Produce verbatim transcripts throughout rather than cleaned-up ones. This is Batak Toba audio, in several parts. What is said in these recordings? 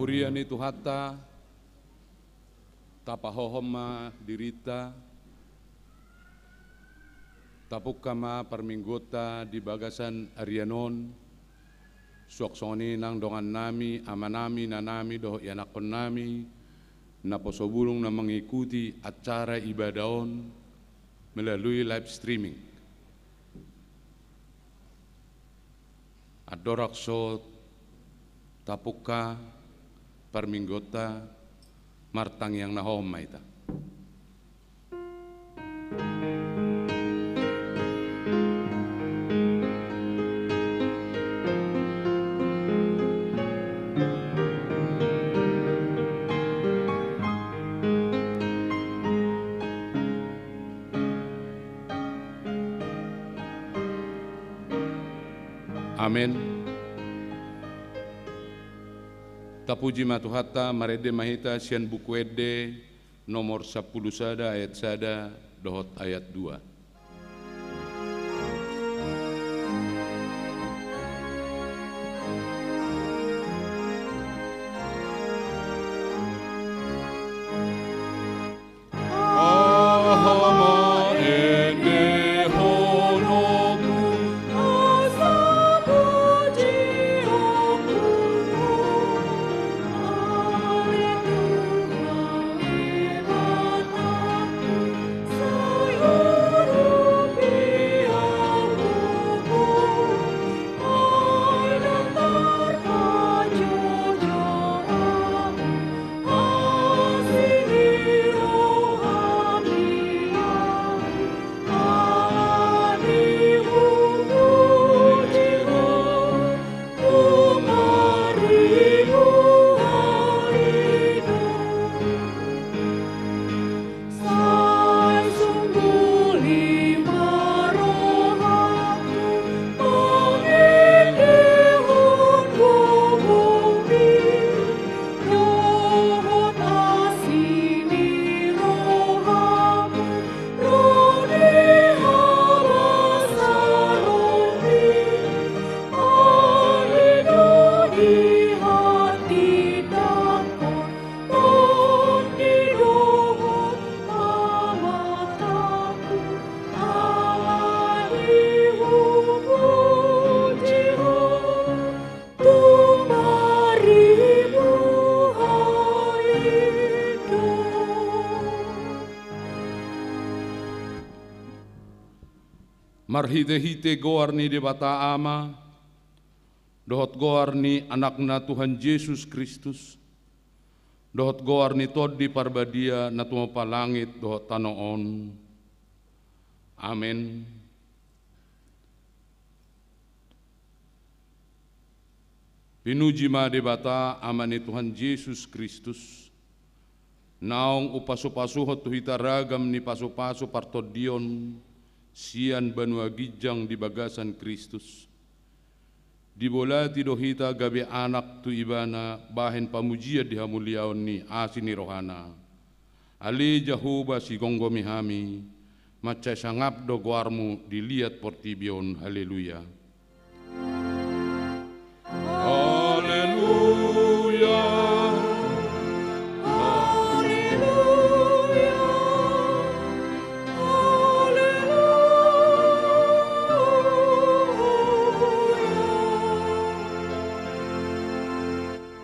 Huria ni Tuhanta, tapahohom ma dirinta, tapungka ma parmingguonta di bagasan arian on, suang songon i nang dongannami, amanami, inanami, dohot ianakkonnami, naposo bulung na mengikuti acara ibadah on melalui live streaming. Andorang so tapungka parmingguonta, martangiang na hohom ma hita. Amen. Tapuji ma Tuhanta, marende ma hita sian Buku Ende nomor sampulu sada ayat sada dohot ayat dua. Marhitehite goar ni Debata Ama, dohot goar ni Anakna Tuhan Jesus Kristus, dohot goar ni Tondi Parbadia na tumompa langit dohot tano on. Amen. Pinuji ma Debata, Ama ni Tuhan Jesus Kristus, naung umpasupasuhon tu hita ragam ni pasupasu partondion sian banua ginjang di bagasan Kristus. Dibolati do hita gabe anak tu Ibana bahen pamujian di hamuliaon ni asi ni rohana. Ale Jahowa, sigomgomi hami, mansai sangap do goarmu di liat portibi on. Haleluya. Haleluya. Haleluya. Haleluya.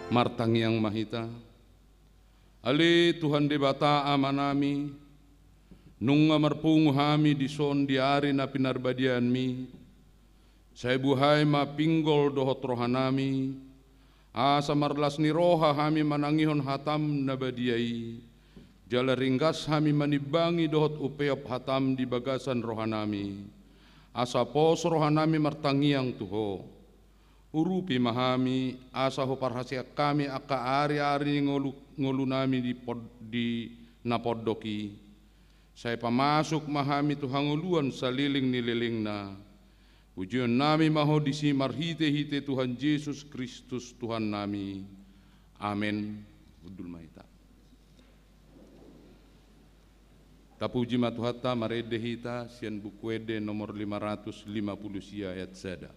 Martangiang ma hita. Ale Tuhan Debata Amanami, nunga marpungu hami dison di ari na pinarbadianmi, sai buhai ma pinggol dohot rohanami, asa marlas ni roha hami manangihon hatam na badia i, jala ringgas hami manimbangi dohot umpeop hatam di bagasan rohanami, asa pos rohanami martangiang tu Ho. Urupi ma hami, asa huparhaseang hami angka ari-ari ni ngolu, ngolunami di pod, di na pondok i. Sai pamasuk ma hami tu hangoluan saleleng ni lelengna. Pujionnami ma Ho disi marhite-hite Tuhan Jesus Kristus Tuhannami. Amen. Hundul ma hita. Tapuji ma Tuhanta, marende hita sian Buku Ende nomor lima ratus lima puluh sia ayat sada.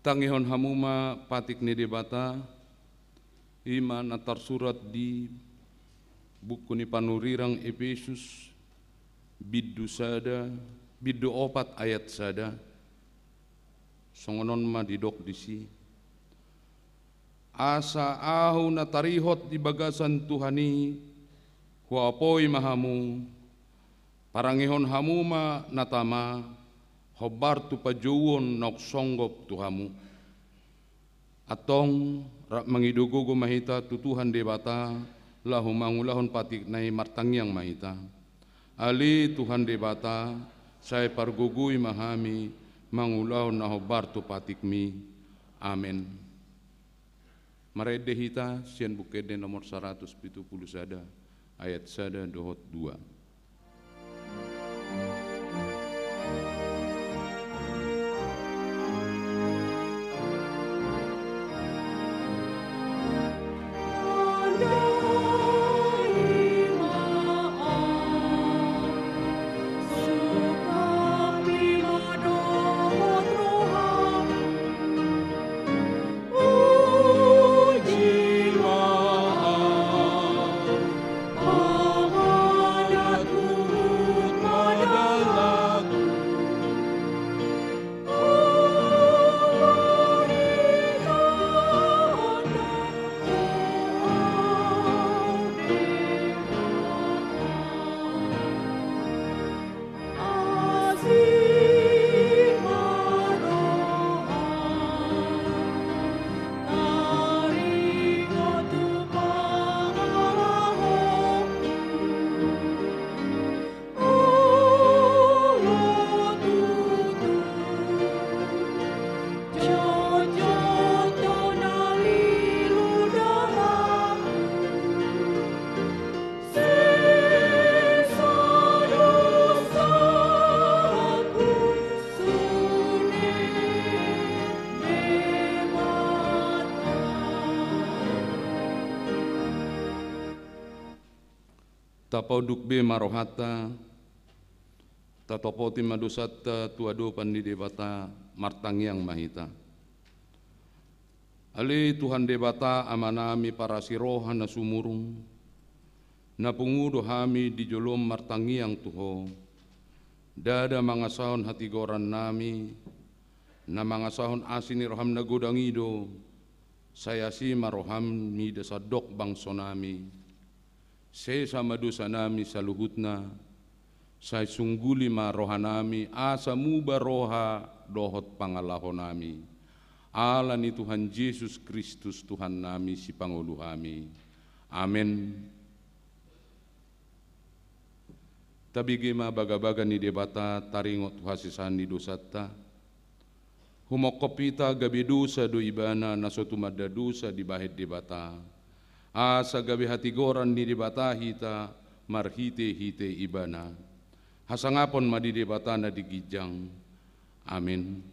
Tangihon hamu ma patik ni Debata, i ma na tarsurat di buku ni panurirang Epesus, bindu sada, bindu opat ayat sada. Songon on ma didok disi: Asa ahu na tarihot di bagasan Tuhan i, huapoi ma hamu, parangehon hamu ma na tama, hombar tu panjouon naung songgop tu hamu. Antong, rap mangido gogo ma hita tu Tuhan Debata, laho mangulahon patikna i. Martangiang ma hita. Ale Tuhan Debata, sai pargogoi ma hami, mangulahon na hombar tu patikmi. Amen. Marende hita sian Buku Ende nomor saratus pitu pulu sada, ayat sada dohot dua. Tapaunduk be ma rohanta, tatopoti ma dosanta tu adopan ni Debata. Martangiang ma hita. Ale Tuhan Debata, Amanami parasi roha na sumurung, na pungu do hami di jolom martangiang tu Ho. Ndada mangasahon hatigorannami, na mangasahon asi ni roham na godang i do, sai asi ma roham mida sandok bangsonami. Sesa ma dosanami saluhutna, sai sungguli ma rohanami, asa muba roha dohot pangalahonami. Ala ni Tuhan Jesus Kristus Tuhannami, Sipangolu hami. Amen. Tabege ma bagabaga ni Debata taringot tu hasesaan ni dosanta. Humongkop hita gabe dosa do Ibana na so tumanda dosa dibahen Debata, asa gabe hatigoran ni Debata hita marhitehite Ibana. Hasangapon ma di Debata na di ginjang. Amen.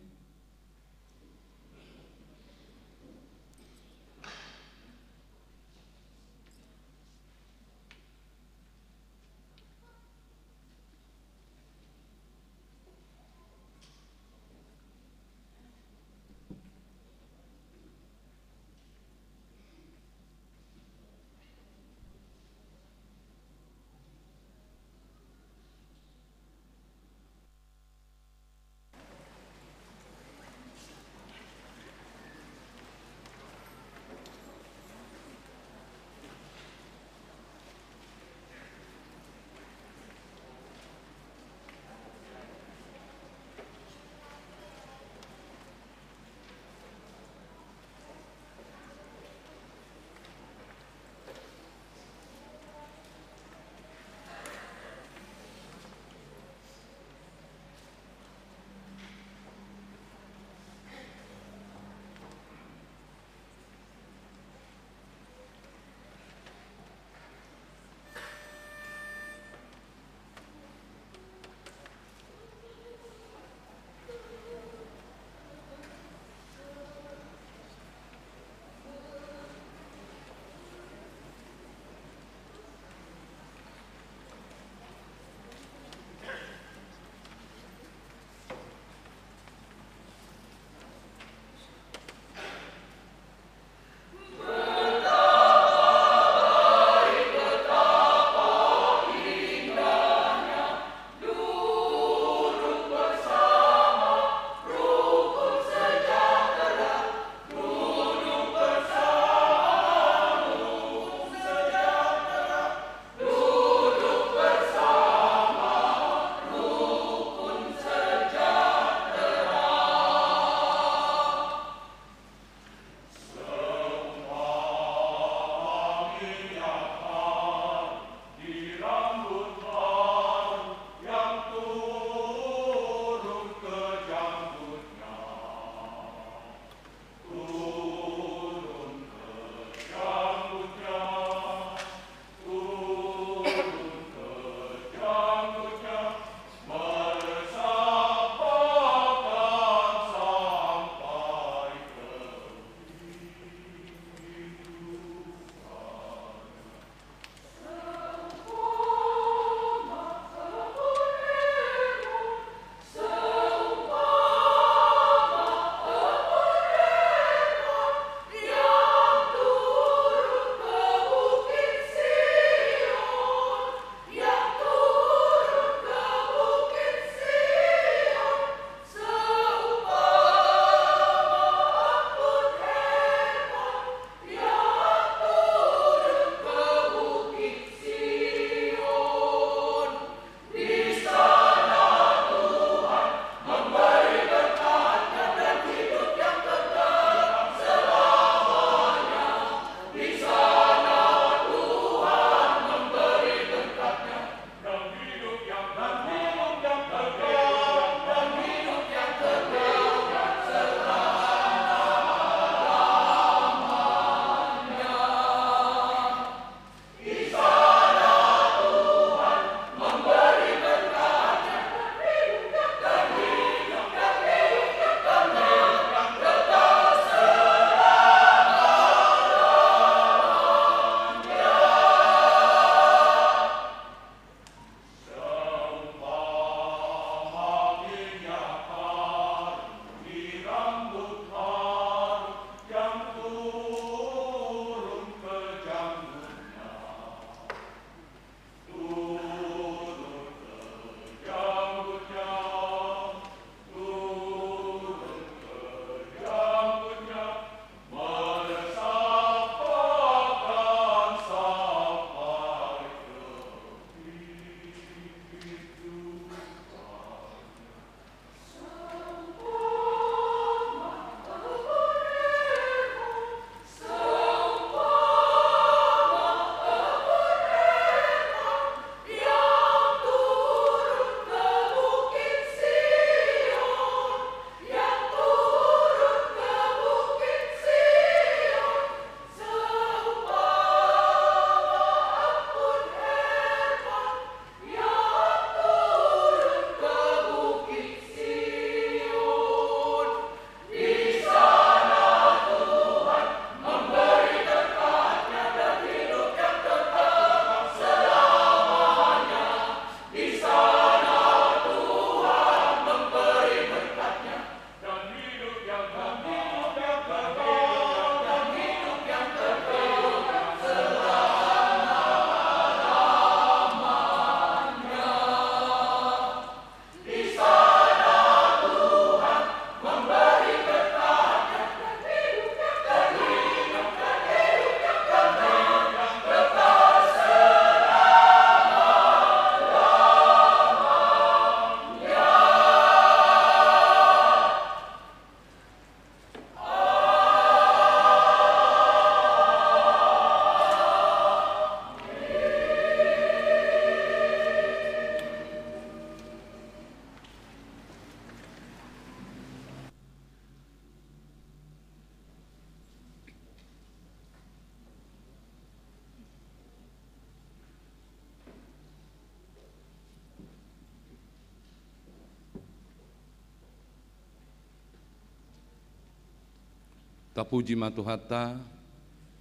Tapuji ma Tuhanta.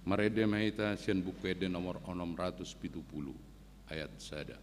Marende ma hita sian Buku Ende nomor onom ratus pitu pulu, ayat sada.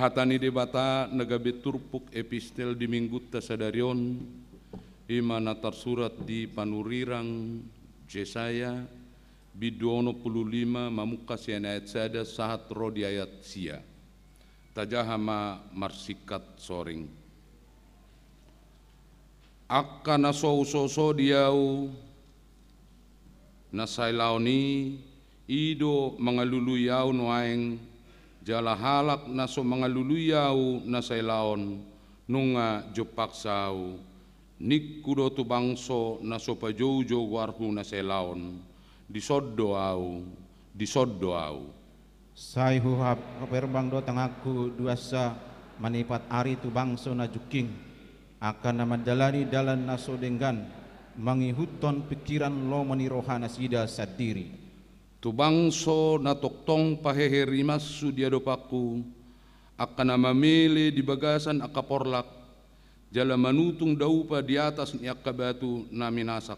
Hata ni Debata na gabe turpuk epistel di Minggunta sadari on, i ma na tarsurat di panurirang Jesaya, bindu onom pulu lima, mamungka sian ayat sada sahat ro di ayat sia. Tajaha ma marsingkat soring. Angka na so husoso di ahu na sailaon i, i do mangalului ahu nuaeng, jala halak na so mangalului ahu na sailaon, nunga jumpangsa ahu. Ningku do tu bangso na so pajoujou goarhu na sailaon, dison do ahu, dison do ahu. Sai huhap-, huperbang do tanganku duansa manipat ari tu bangso na jungking, angka na mandalani dalan na so denggan, mangihuthon pingkiran lomo ni rohanasida sandiri. Tu bangso na tongtong pahehe rimashu di adopanku, angka na mamele di bagasan angka porlak, jala manutung daupa di atas ni angka batu na minasak.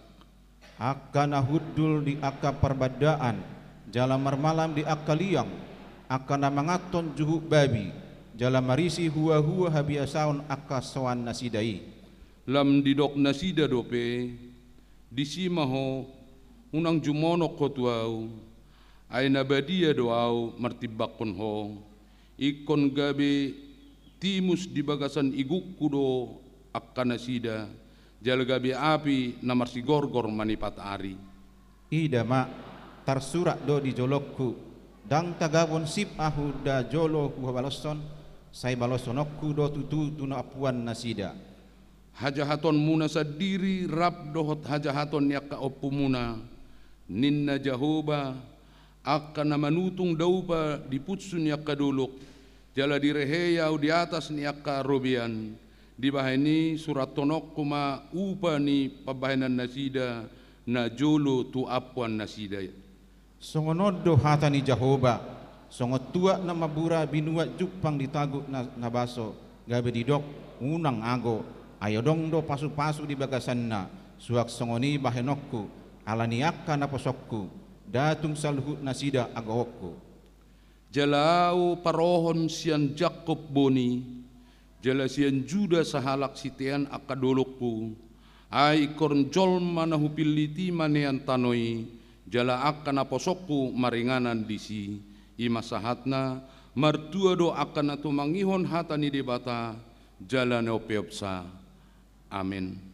Angka na hundul di angka parbandaan, jala marmalam di angka liang, angka na manganhon juhut babi, jala marisi huahua habiasaon angka soannasida i. Lam didok nasida dope, disi ma ho, unang jumonok ho tu ahu, ai na badia do ahu martimbangkon ho, ingkon gabe timus di bagasan igungku do angka nasida, jala gabe api na marsigorgor manipat ari. Ida ma, tarsurat do di jolongku, ndang tagabon sip ahu nda jolo huhabaloshon, sai baloshononku do tutu tu na ompuannasida. Hajahatonmuna sandiri rap dohot hajahaton ni angka ompumuna, ninna Jahowa, angka na manutung daupa di punsu ni angka dolok, jala direhei ahu di atas ni angka robean, dibahen i surathononku ma upa ni pambahenannasida najolo tu ompuannasida. Songon on do hata ni Jahowa, songon tuak na mambura binuat jumpang di tagut na, na baso, gabe didok, unang ago, ai adong do pasupasu di bagasanna, suang songon i bahenonku, ala ni angka naposongku, nda tung saluhutnasida agoonku. Jala ahu parohon sian Jakkob boni, jala sian Juda sahalak sitean angka dolokku, ai ingkon jolma na hupillit i manean tano i, jala angka naposongku maringanan disi. I ma sahatna, martua do angka na tumangihon hata ni Debata, jala na umpeopsa. Amen.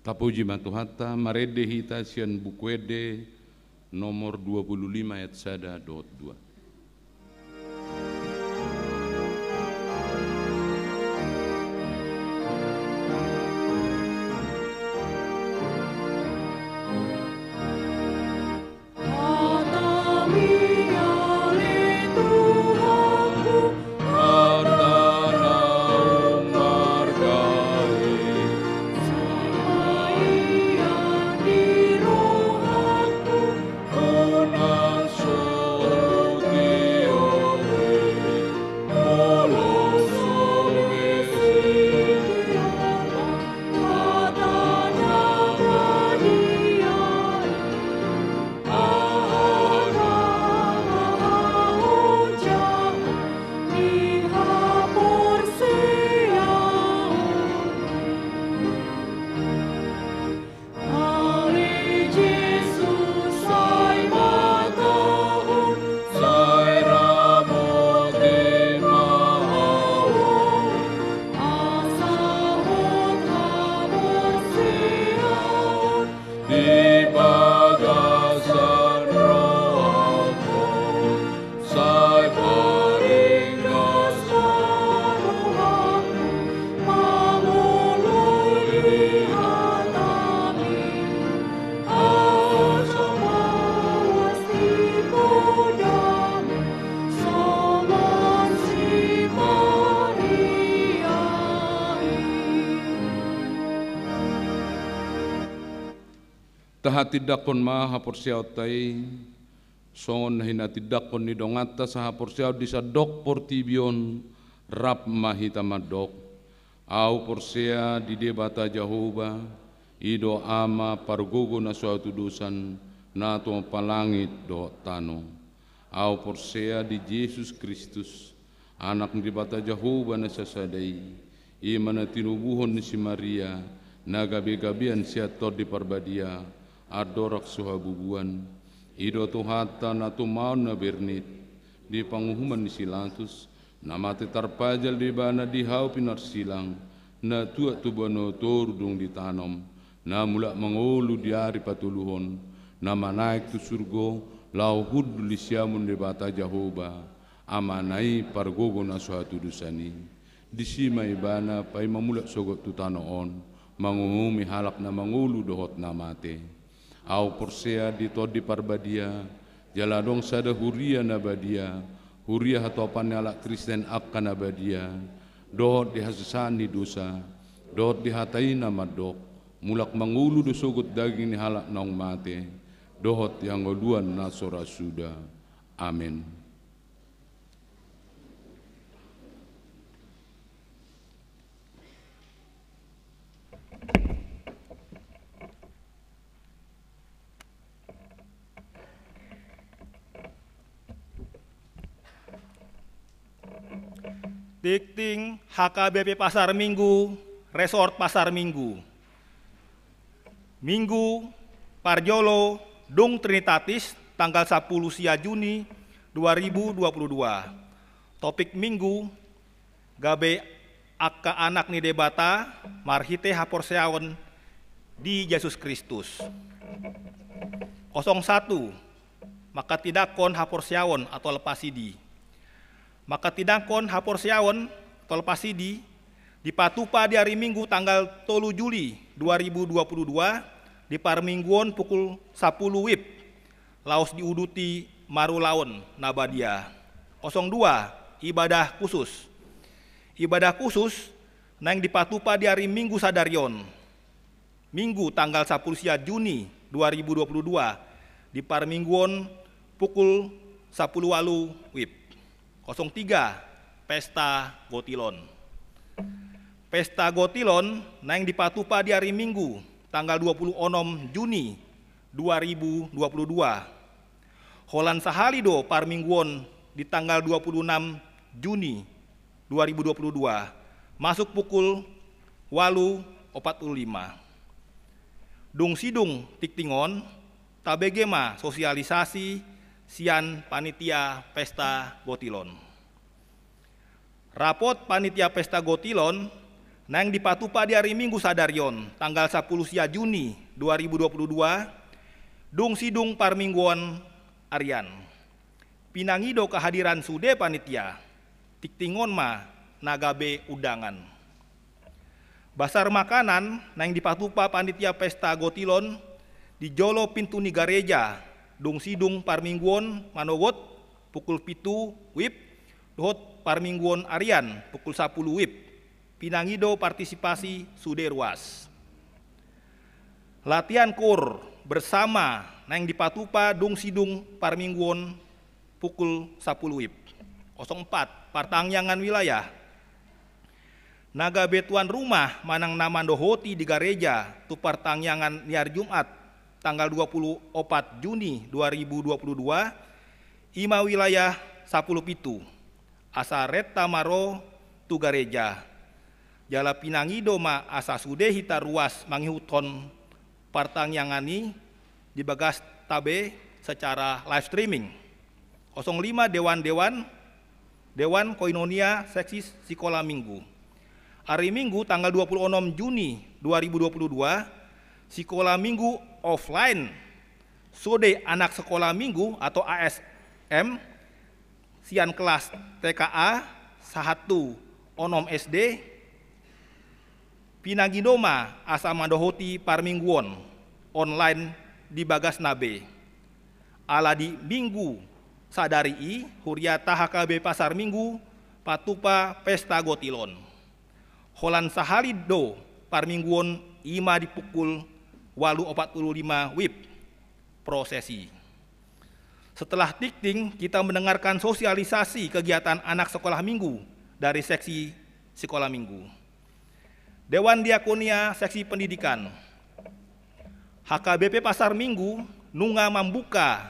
Tapuji ma Tuhanta, marende hita sian Buku Ende nomor dua puluh lima ayat sada dohot dua. Tahatindangkon ma haporseaonta i, songon na hinatindangkon ni donganta sahaporseaon di sandok portibi on. Rap ma hita mandok: Ahu porsea di Debata Jahowa, i do Ama pargogo na so hatudosan, na tumompa langit dohot tano. Ahu porsea di Jesus Kristus, Anak ni Debata Jahowa na sasada i, i ma na tinubuhon ni si Maria, na gabegabean sian Tondi Parbadia, andorang so habubuan. I do Tuhanta na tumaon na bernit, di panguhuman ni si Latus, na mate tarpajal do Ibana di hau pinarsilang, na tuat tu banua toru dung ditanom, na mulak mangolu di ari patoluhon, na manaek tu surgo, laho hundul di siamun ni Debata Jahowa, Amana i pargogo na so hatudosan i. Disi ma Ibana paima mulak sogot tu tano on, manguhumi halak na mangolu dohot na mate. Ahu porsea di Tondi Parbadia, jala adong sada huria na badia, huria hatopan ni halak Kristen angka na badia, dohot di hasesaan ni dosa, dohot di hata i na mandok: Mulak mangolu do sogot daging ni halak naung mate, dohot di hangoluan na so ra suda. Amen. Tingting H K B P Pasar Minggu, Resort Pasar Minggu. Minggu parjolo dung Trinitatis, tanggal sapuluh sia Juni dua ribu dua puluh dua. Topik Minggu: Gabe angka anak ni Debata marhite haporseaon di Jesus Kristus. Kosong satu, manghatindangkon haporseaon atau lepas sidi. Manghatindangkon haporseaon atau lepas sidi dipatupa di ari Minggu tanggal tolu Juli dua ribu dua puluh dua di parmingguon pukul sapuluh wib, laos diuduti marulaon na badia. Kosong dua, ibadah khusus. Ibadah khusus naeng dipatupa di ari Minggu sadari on, Minggu tanggal sapuluh sia Juni dua ribu dua puluh dua, di parmingguon pukul sapuluh walu wib. Kosong tiga, pesta Gotilon. Pesta Gotilon naeng dipatupa di ari Minggu tanggal dua puluh onom Juni dua ribu dua puluh dua. Holan sahali do parmingguon di tanggal dua puluh enam Juni dua ribu dua puluh dua, masuk pukul walu opat puluh lima. Dung sidung tingting on, tabege ma sosialisasi sian panitia pesta Gotilon. Rapot panitia pesta Gotilon Naeng dipatupa di ari Minggu sadari on, tanggal sapuluh sia Juni dua ribu dua puluh dua, dung sidung parmingguon arian. Pinangido kehadiran sude panitia, tingting on ma na gabe undangan. Basar makanan naeng dipatupa panitia pesta gotilon di jolo pintu ni gareja, dung sidung parmingguon manogot pukul pitu wib, dohot parmingguon arian pukul sapuluh wib. Pinangido partisipasi sude ruas. Latihan koor bersama naeng dipatupa dung sidung parmingguon pukul sapuluh wib. Kosong empat, partangiangan wilayah. Na gabe tuan rumah manang na mandohoti di gareja tu partangiangan ni ari Jumat, tanggal dua puluh opat Juni dua ribu dua puluh dua, i ma wilayah sapuluh pitu. Asa renta ma ro tu gareja. Jala pinangido ma asa sude hita ruas mangihuthon partangiangan i di bagasta be secara live streaming. Kosong lima, dewan-dewan, Dewan Koinonia Seksi Sikola Minggu. Ari Minggu tanggal dua puluh onom Juni dua ribu dua puluh dua, sikola minggu offline. Sude anak sekolah minggu atau A S M, sian kelas T K A sahat tu onom S D, pinangido ma asa mandohoti parmingguon online di bagasna be. Ala di minggu sadari i, huriata H K B P Pasar Minggu patupa pesta gotilon. Holan sahali do parmingguon, i ma di pukul ualu opat puluh lima wib prosesi. Setelah tingting, kita mendengarkan sosialisasi kegiatan anak sekolah minggu dari seksi sekolah minggu. Dewan Diakonia Seksi Pendidikan. H K B P Pasar Minggu nunga mambuka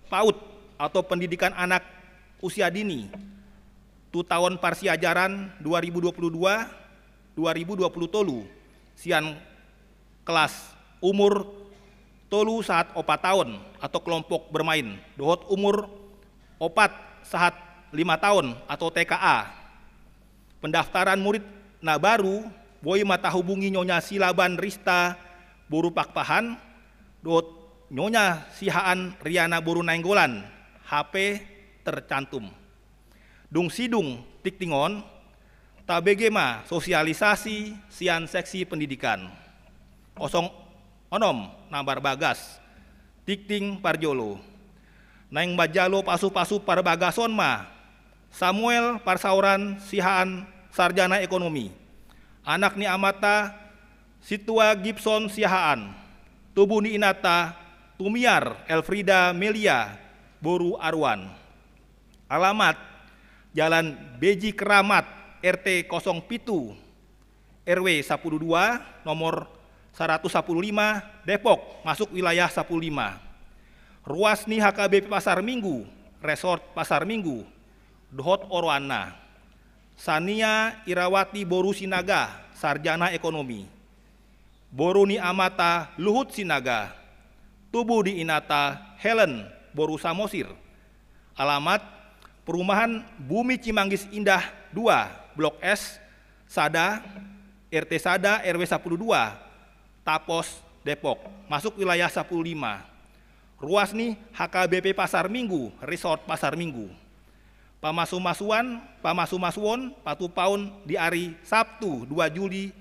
PAUD atau pendidikan anak usia dini tu taon parsiajaran dua ribu dua puluh dua dua ribu dua puluh tolu, sian kelas umur tolu sahat opat taon atau kelompok bermain, dohot umur opat sahat lima taon atau T K A. Pendaftaran murid na baru boi ma tahubungi Nyonya Silaban Rista boru Pakpahan dohot Nyonya Sihaan Riana boru Nainggolan, H P tercantum. Dung sidung tingting on, tabege ma sosialisasi sian seksi pendidikan. Kosong onom, na marbagas, tingting parjolo. Naeng manjalo pasupasu parbagason ma Samuel Parsaoran Sihaan, sarjana ekonomi. Anak ni amanta Situa Gibson Sihaan. Tubu ni inanta Tumiar Elfrida Melia boru Aruan. Alamat: Jalan Beji Keramat, R T kosong pitu, R W sapuluh dua, nomor saratus sapuluh lima, Depok, masuk wilayah sapuluh lima. Ruas ni H K B P Pasar Minggu, Resort Pasar Minggu, dohot oroanna: Sania Irawati boru Sinaga, sarjana ekonomi. Boru ni amanta Luhut Sinaga. Tubu ni inanta Helen boru Samosir. Alamat: Perumahan Bumi Cimanggis Indah dua, Blok S, sada, R T sada, R W sapuluh dua, Tapos, Depok, masuk wilayah sapuluh lima. Ruas ni H K B P Pasar Minggu, Resort Pasar Minggu. Pamasumasuan, pamasumasuon patupaon di ari Sabtu dua Juli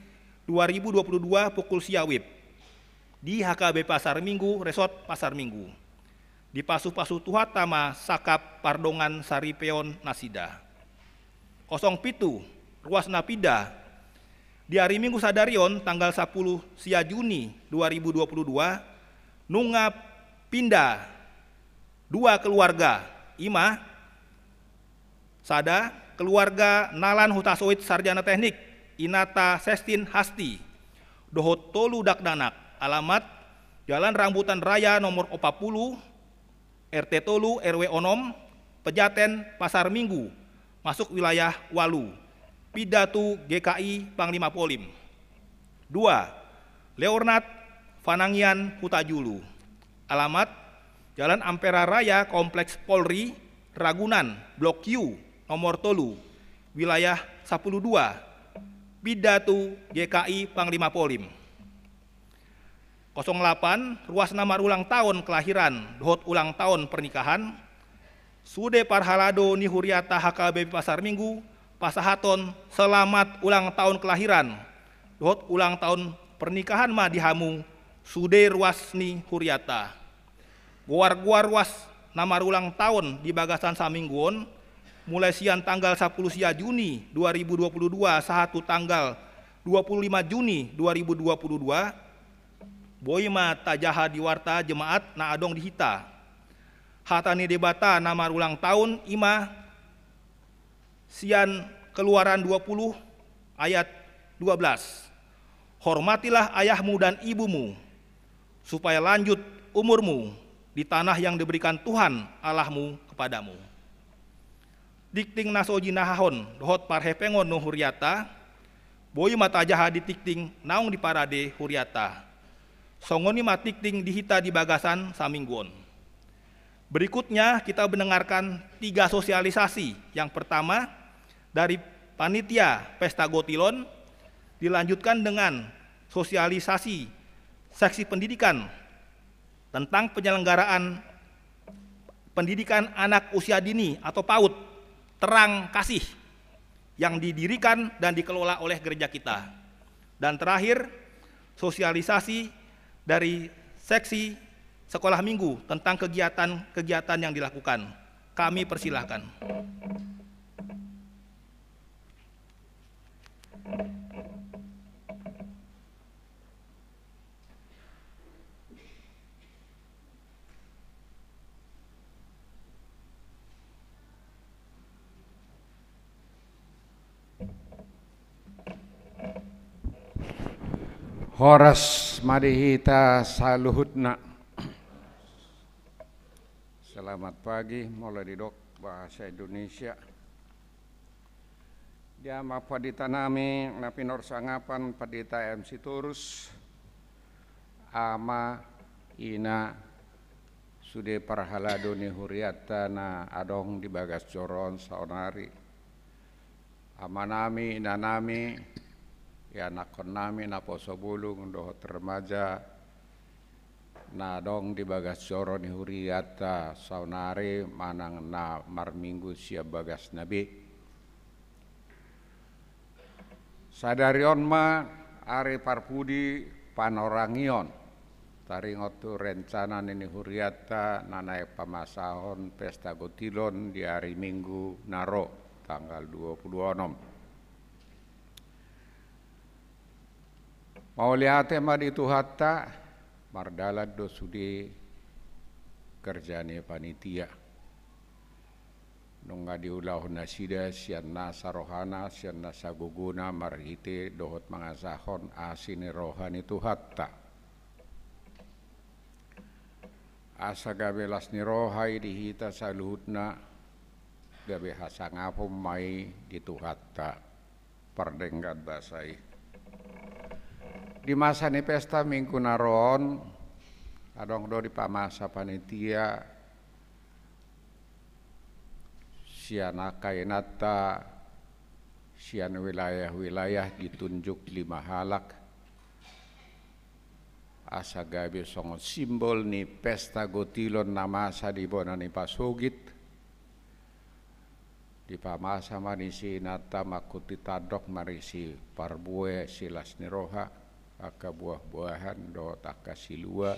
dua ribu dua puluh dua pukul sia wib di H K B P Pasar Minggu, Resort Pasar Minggu. Dipasupasu Tuhanta ma sangkap pardongan saripeon nasida. Kosong pitu, ruas na pinda. Di ari Minggu sadari on, tanggal sapuluh sia Juni dua ribu dua puluh dua, nunga pinda dua keluarga, i ma: sada, keluarga Nalan Hutasoit, sarjana teknik, inanta Sestin Hasti, dohot tolu dakdanak. Alamat: Jalan Rambutan Raya nomor opat puluh, R T tolu, R W onom, Pejaten, Pasar Minggu, masuk wilayah ualu. Pinda tu G K I Panglima Polim. Dua, Leonard Fanangian Hutajulu. Alamat: Jalan Ampera Raya, Kompleks Polri, Ragunan, Blok Q, nomor tolu, wilayah sapuluh dua. pinda tu G K I Panglima Polim. Kosong lapan, ruas na marulang taon kelahiran dohot ulang taon pernikahan, sude parhalado ni huriata H K B P Pasar Minggu pasahaton selamat ulang taon kelahiran dohot ulang taon pernikahan ma di hamu sude ruas ni huriata. Goar-goar ruas na marulang taon di bagasan saminggu on, mulai sian tanggal sapuluh sia Juni dua ribu dua puluh dua sahat tu tanggal dua puluh lima Juni dua ribu dua puluh dua, boi ma tajaha di warta jemaat na adong di hita. Hata ni Debata na marulang taon i ma sian Keluaran dua puluh ayat dua belas, "Hormatilah ayahmu dan ibumu, supaya lanjut umurmu di tanah yang diberikan Tuhan Allahmu kepadamu." Tingting na so jinahahon dohot parhepengon ni huriata, boi ma tajaha di tingting naung diparade huriata. Songon i ma tingting di hita di bagasan saminggu on. Berikutnya kita mendengarkan tiga sosialisasi. Yang pertama dari panitia Pesta Gotilon, dilanjutkan dengan sosialisasi seksi pendidikan tentang penyelenggaraan pendidikan anak usia dini atau PAUD, Terang Kasih, yang didirikan dan dikelola oleh gereja kita. Dan terakhir, sosialisasi dari seksi sekolah minggu tentang kegiatan-kegiatan yang dilakukan. Kami persilahkan. Horas ma di hita saluhutna. Selamat pagi, molo didok bahasa Indonesia. Di ama pandita nami na pinarsangapan, Pandita M Sitorus, ama, ina, sude parhalado ni huriata na adong di bagas joro on saonari. Ama nami, ina nami, ianakhon nami naposo bulung dohot remaja, na adong di bagas joro ni huriata saonari manang na marminggu sian bagasna be. Sadari on ma ari parpudi panorangion, taringot tu rencana ni huriata na naeng pamasahon Pesta Gotilon di ari Minggu na ro, tanggal dua puluh onom. Mauliate ma di Tuhanta, mardalan do sude kerja ni panitia. Nunga diulahon nasida sian nasa rohana, sian nasa gogona, marhite dohot mangasahon asi ni roha ni Tuhanta. Asa gabe las ni roha i di hita saluhutna, gabe hasangapon ma i di Tuhanta. Pardenggan basa i. Di masa ni pesta Minggu na ro on, adong do dipamasa panitia sian angka inanta, sian wilayah-wilayah ditunjuk lima halak, asa gabe songon simbol ni Pesta Gotilon na masa di bona ni pasogit. Dipamasa ma disi inanta mangkuti tandok marisi parbue silas ni roha, angka buah-buahan dohot angka silua,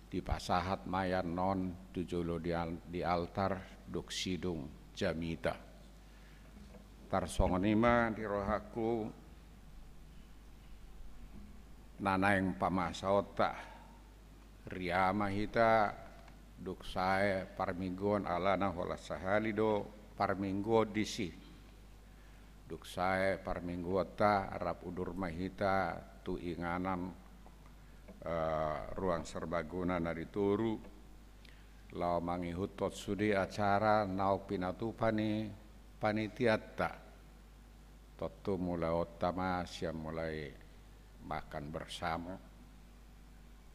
dipasahat ma i annon tu jolo di al-, di altar dung sidung jamita. Tarsongon i ma di rohangku na naeng pamasaonta. Ria ma hita dung sae parmingguon, alana holan sahali do parmingguon disi. Dung sae parmingguonta rap udur ma hita tu inganan, eh, ruang serbaguna na di Toru, laho mangihuthon sude acara naung pinatupa ni panitianta. Tontu mulaonta ma sian mulai makan bersama.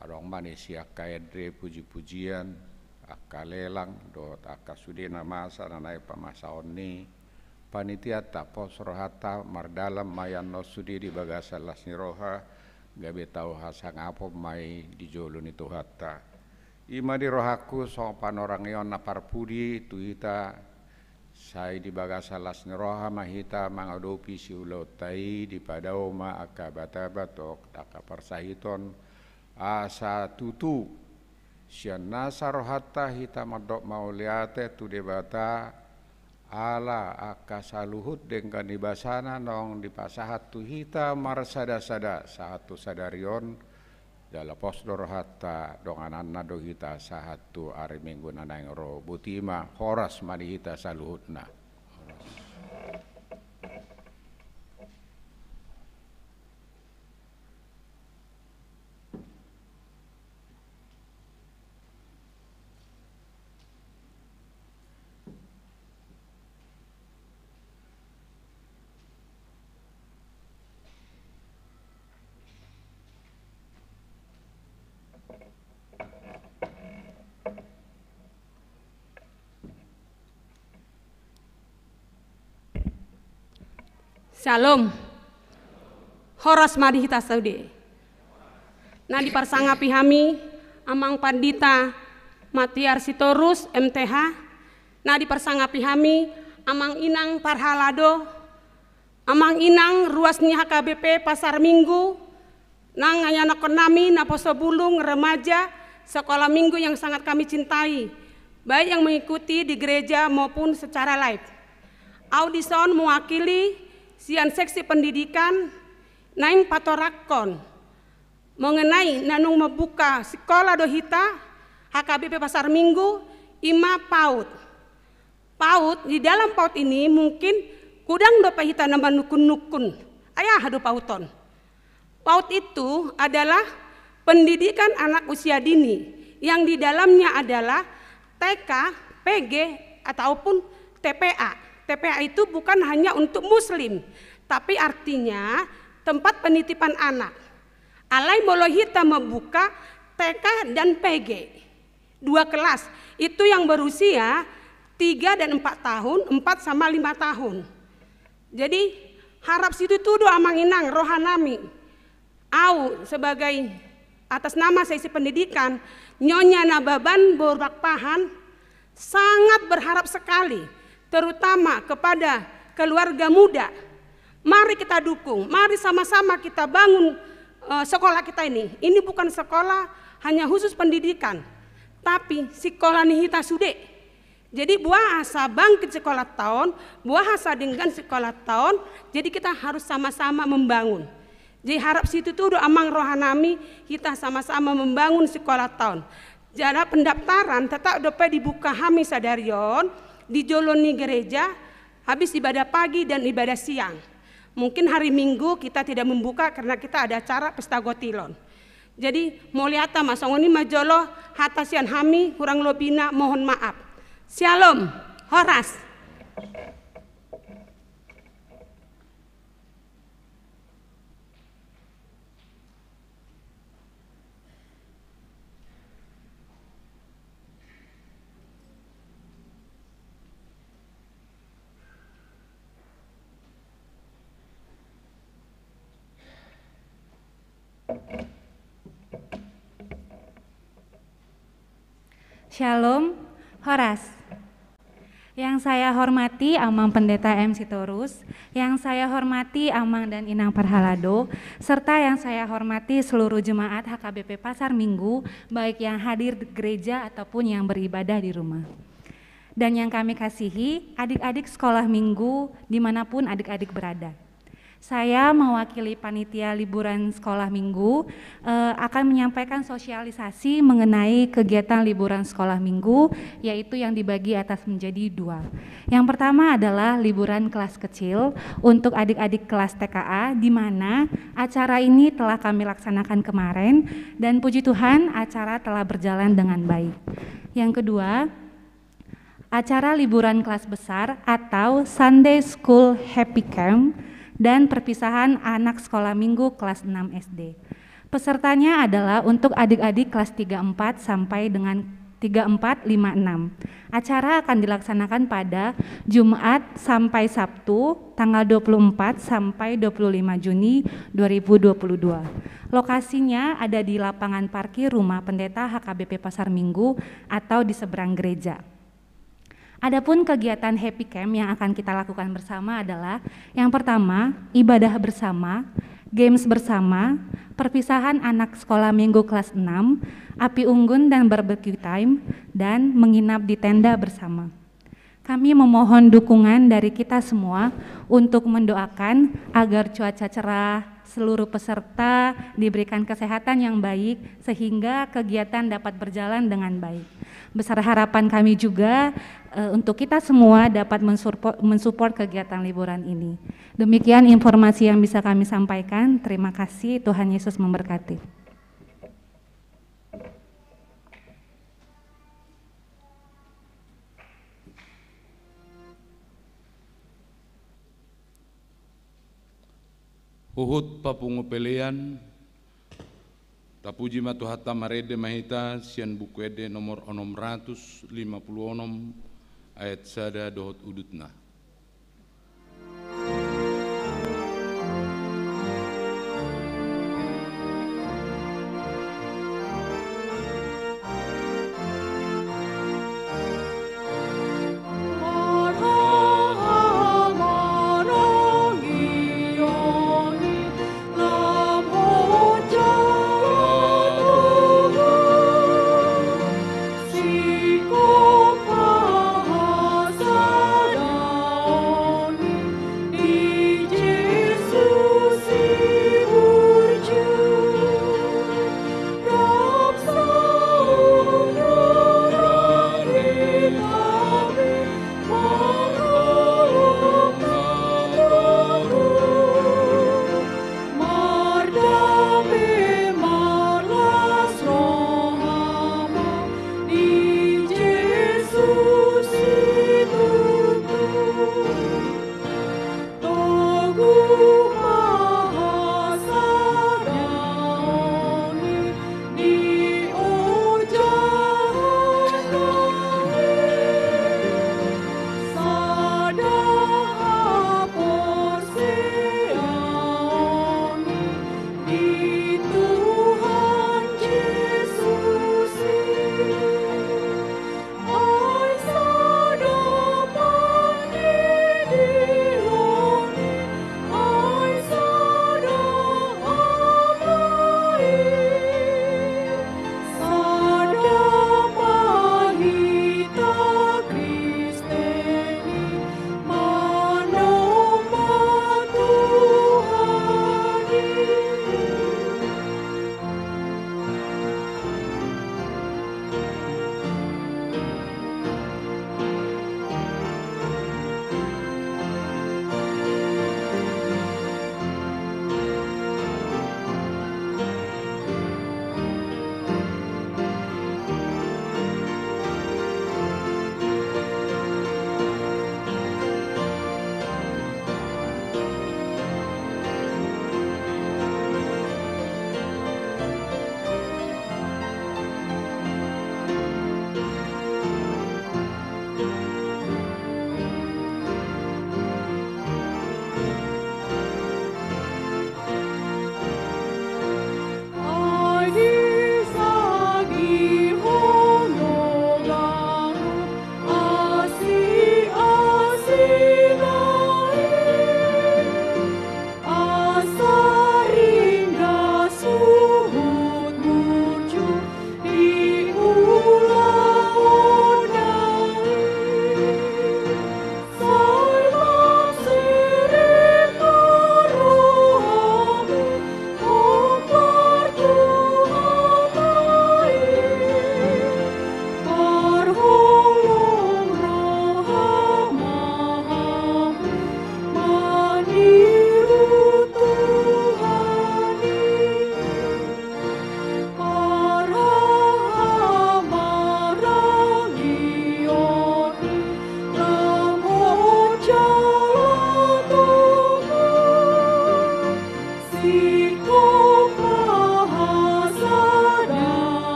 Adong ma disi angka ende puji-pujian, angka lelang, dohot angka sude na masa na naeng pamasaon ni Panitianta, pos rohanta, mardalan ma i annon sude di bagasan las ni roha, gabe tau hasangapon ma i di jolo ni Tuhanta. I ma di rohangku songon panorangion na parpudi tu hita, sai di bagasan las ni roha ma hita mangadopi siulaonta i, dipadao ma angka abat-abat dohot angka parsahiton, asa tutu sian nasa rohanta hita mandok mauliate tu Debata, ala angka saluhut denggan ni basana naung dipasahat tu hita marsada-sada sahat tu sadari on, jala pos do rohanta, dongananna do hita sahat tu ari Minggu na naeng ro. Botima, horas ma di hita saluhutna. Syalom. Horas ma di hita sude. Na diparsangapi hami Amang Pandita Matiar Sitorus, M T H. Na diparsangapi hami Amang Inang Parhalado, Amang Inang ruas ni H K B P Pasar Minggu, nang ianakhon nami naposobulung, remaja, sekolah minggu yang sangat kami cintai, baik yang mengikuti di gereja maupun secara live. Au dison mewakili sian seksi pendidikan naeng patorakkon mengenai na nunga mambuka sikola do hita, H K B P Pasar Minggu, i ma PAUD. PAUD, di dalam PAUD ini mungkin godang dope hita na manungkun-nungkun. Ai aha do PAUD on? PAUD itu adalah pendidikan anak usia dini, yang di dalamnya adalah T K, P G, ataupun T P A. T P A itu bukan hanya untuk muslim, tapi artinya tempat penitipan anak. Alai molo hita mambuka T K dan P G, dua kelas, itu yang berusia tiga dan empat tahun, empat sama lima tahun. Jadi, harap situtu do Amang Inang roha nami. Au sebagai atas nama seksi pendidikan, Nyonya Nababan Borbakpahan, sangat berharap sekali, terutama kepada keluarga muda. Mari kita dukung, mari sama-sama kita bangun, eh, sekolah kita ini. Ini bukan sekolah hanya khusus pendidikan, tapi sikola ni hita sude. Jadi boasa bangkit sikolanta on, boasa denggan sikolanta on, jadi kita harus sama-sama membangun. Jadi harap situtu do Amang roha nami, hita sama-sama membangun sikolanta on. Jala pendaftaran tetap dope dibuka hami sadari on di jolo ni gereja, habis ibadah pagi dan ibadah siang. Mungkin hari Minggu kita tidak membuka karena kita ada acara pesta gotilon. Jadi mauliate ma, songon i ma jolo hata sian hami, kurang lobina mohon maaf. Syalom, horas. Syalom, horas. Yang saya hormati Amang Pendeta M Sitorus, yang saya hormati Amang dan Inang Parhalado, serta yang saya hormati seluruh jemaat H K B P Pasar Minggu, baik yang hadir di gereja ataupun yang beribadah di rumah. Dan yang kami kasihi, adik-adik sekolah minggu dimanapun adik-adik berada. Saya mewakili panitia liburan sekolah minggu, eh, akan menyampaikan sosialisasi mengenai kegiatan liburan sekolah minggu, yaitu yang dibagi atas menjadi dua. Yang pertama adalah liburan kelas kecil untuk adik-adik kelas T K A, di mana acara ini telah kami laksanakan kemarin, dan puji Tuhan, acara telah berjalan dengan baik. Yang kedua, acara liburan kelas besar atau Sunday School Happy Camp dan perpisahan anak sekolah minggu kelas enam S D. Pesertanya adalah untuk adik-adik kelas tiga empat sampai dengan tiga empat lima enam. Acara akan dilaksanakan pada Jumat sampai Sabtu, tanggal dua puluh empat sampai dua puluh lima Juni dua ribu dua puluh dua. Lokasinya ada di lapangan parkir Rumah Pendeta H K B P Pasar Minggu atau di seberang gereja. Adapun kegiatan Happy Camp yang akan kita lakukan bersama adalah, yang pertama, ibadah bersama, games bersama, perpisahan anak sekolah minggu kelas enam, api unggun dan barbecue time, dan menginap di tenda bersama. Kami memohon dukungan dari kita semua untuk mendoakan agar cuaca cerah, seluruh peserta diberikan kesehatan yang baik, sehingga kegiatan dapat berjalan dengan baik. Besar harapan kami juga, eh, untuk kita semua dapat mensurpo-, mensupport kegiatan liburan ini. Demikian informasi yang bisa kami sampaikan. Terima kasih, Tuhan Yesus memberkati. Huhut papungu pelean, tapuji ma Tuhanta, marende ma hita sian Buku Ende nomor onom ratus lima puluh onom, ayat sada dohot udutna.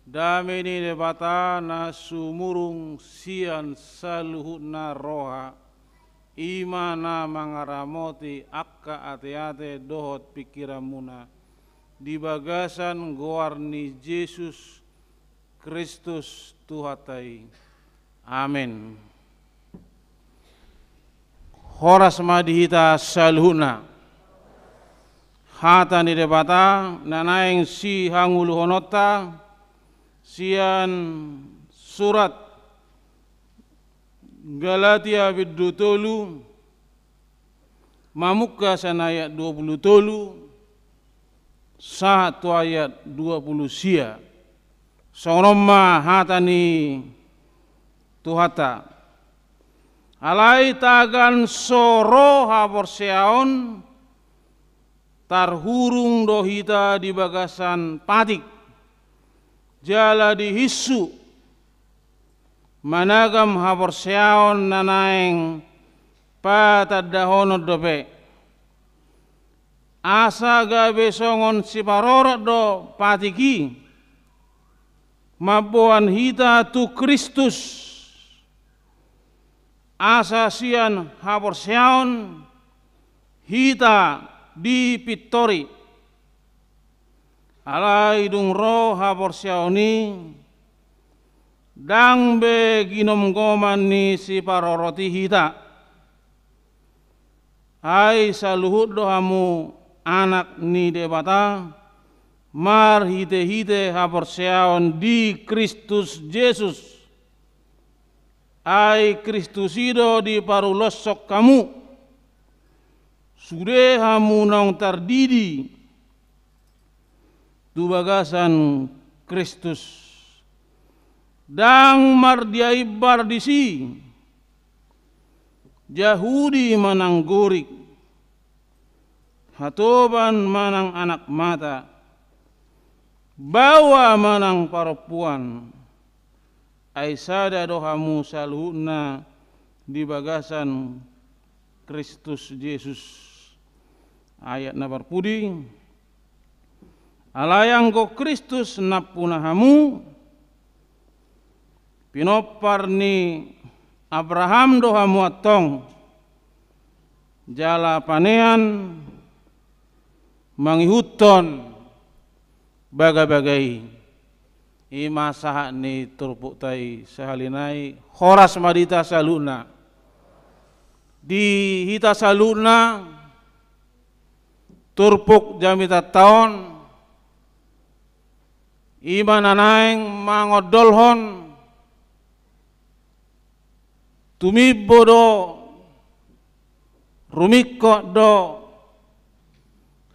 Dame ni Debata na sumurung sian saluhutna roha, i ma na mangaramoti angka ateate dohot pingkiranmuna, di bagasan goar ni Jesus Kristus Tuhanta i. Amen. Horas ma di hita saluhutna. Hata ni Debata na naeng sihangoluhononta sian surat Galatia bindu tolu, mamungka sian ayat dua pulu tolu sahat tu ayat dua pulu sia. Songon on ma hata ni Tuhanta. Alai tagan so ro haporseaon, tarhurung do hita di bagasan patik, jala dihinsu, managam haporseaon na naeng patandahonon dope. Asa gabe songon siparorot do patik i, mamboan hita tu Kristus, asa sian haporseaon hita dipintori. Alai dung ro haporseaon i, ndang be ginomgoman ni siparorot i hita. Ai saluhut do hamu anak ni Debata, marhitehite haporseaon di Kristus Jesus. Ai Kristus i do diparuloshon hamu, sude hamu naung tardidi tu bagasan Kristus. Ndang mardia imbar disi, Jahudi manang Gorik, hatoban manang anak mata, baoa manang parompuan, ai sada do hamu saluhutna di bagasan Kristus Jesus. Ayat na parpudi. Alai anggo Kristus nampuna hamu, pinompar ni Abraham do hamu antong, jala panean mangihuthon bagabaga i. I ma sahat ni turpukta i sahali nai. Horas ma di hita saluhutna. Di hita saluhutna, turpuk jamitanta on, i ma na naeng mangondolhon, tumimbo do, rumingkot do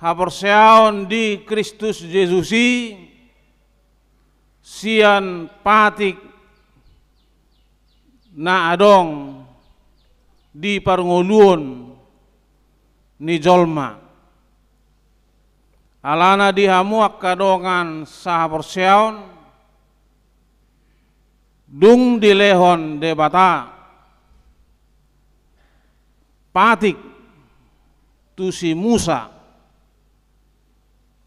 haporseaon di Kristus Jesus i sian patik na adong di parngoluon ni jolma. Alana di hamu angka dongan sahaporseaon, dung dilehon Debata patik tu si Musa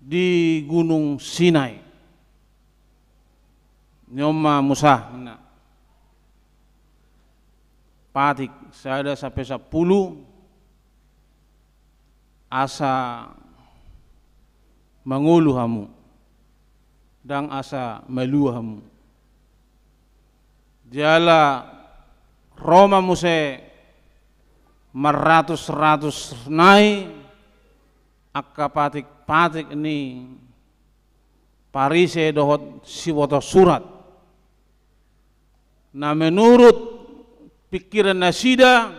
di Gunung Sinai. Ni on ma Musa, ninna. Patik sada sampe sampulu, asa mangolu hamu, ndang asa malua hamu. Jala ro ma muse marratusratus nai angka patikpatik ni Parise dohot siboto surat, na menurut pingkiran nasida,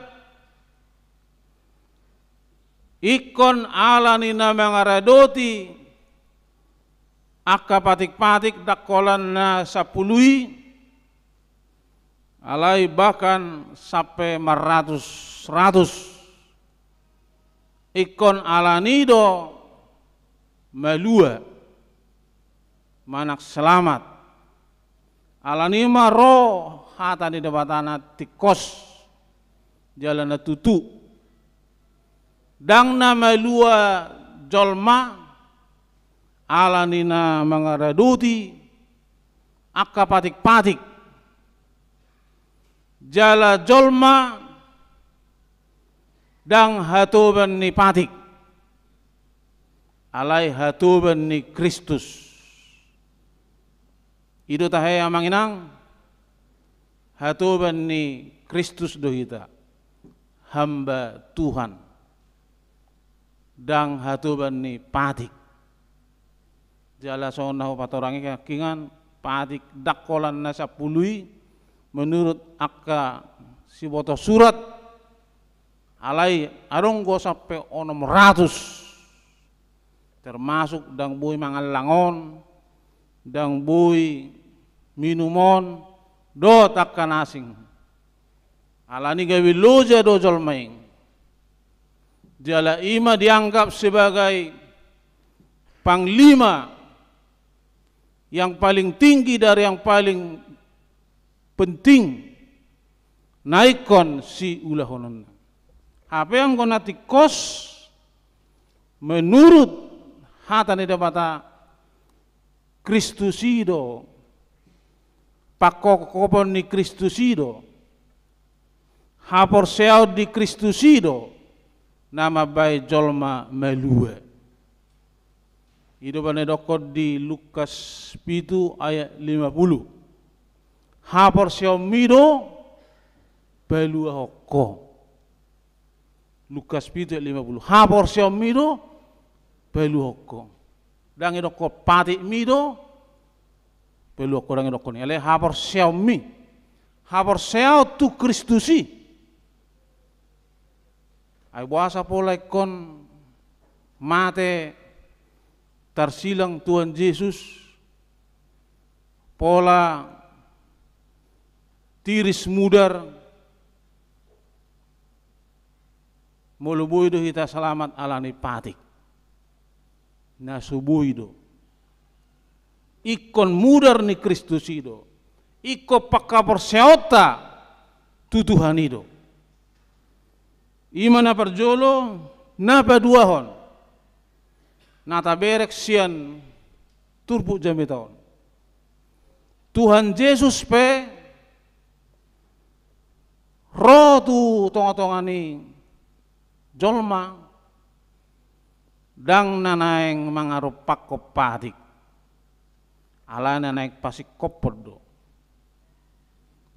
ingkon ala ni na mangaradoti angka patikpatik ndang holan na sampulu i, alai bahkan sampe marratusratus, ingkon ala ni do malua manang selamat. Ala ni ma ro hata ni Debata na tingkos jala na tutu. Ndang na malua jolma Ala ni na mangaradoti angka patik-patik, jala jolma ndang hatoban ni patik, alai hatoban ni Kristus. I do tahe, amang inang, hatoban ni Kristus do hita, hamba Tuhan, ndang hatoban ni patik. Jala songon na hupatorang i, nangkiningan, patik ndang holan na sampulu i menurut angka siboto surat, alai adong do sampe onom ratus. Termasuk ndang boi mangallang on, ndang boi minum on, dohot angka na asing. Ala ni gabe loja do jolma i. Jala i ma dianggap sebagai panglima yang paling tinggi dari yang paling penting na ingkon siulahononna. Hape anggo na tingkos, menurut hata ni Debata, Kristus i do, pangkophopon ni Kristus i do, haporseaon di Kristus i do na mambahen jolma malua. I do umbahen na didokkon di Lukas pitu ayat lima pulu. Haporseaonmi do paluahon ho. Lukas pitu ayat lima pulu. Haporseaonmi do paluahon ho. Ndang didokkon patikmi do paluahon ho, ndang didokkon i. Alai haporseaonmi. Haporseaon tu Kristus i. Ai boasa pola ingkon mate tarsilang Tuhan Jesus, pola tiris mudar, molo boi do hita salamat ala ni patik? Na so boi do. Ingkon mudar ni Kristus i do. Ingkon panghaporseaonta tu Tuhan i do. I ma na parjolo. Na paduahon, na taberek sian turpuk jamita on, Tuhan Jesus pe ro tu tonga-tonga ni jolma, ndang na naeng mangarumpakkon patik, alai na naeng pasingkophon do.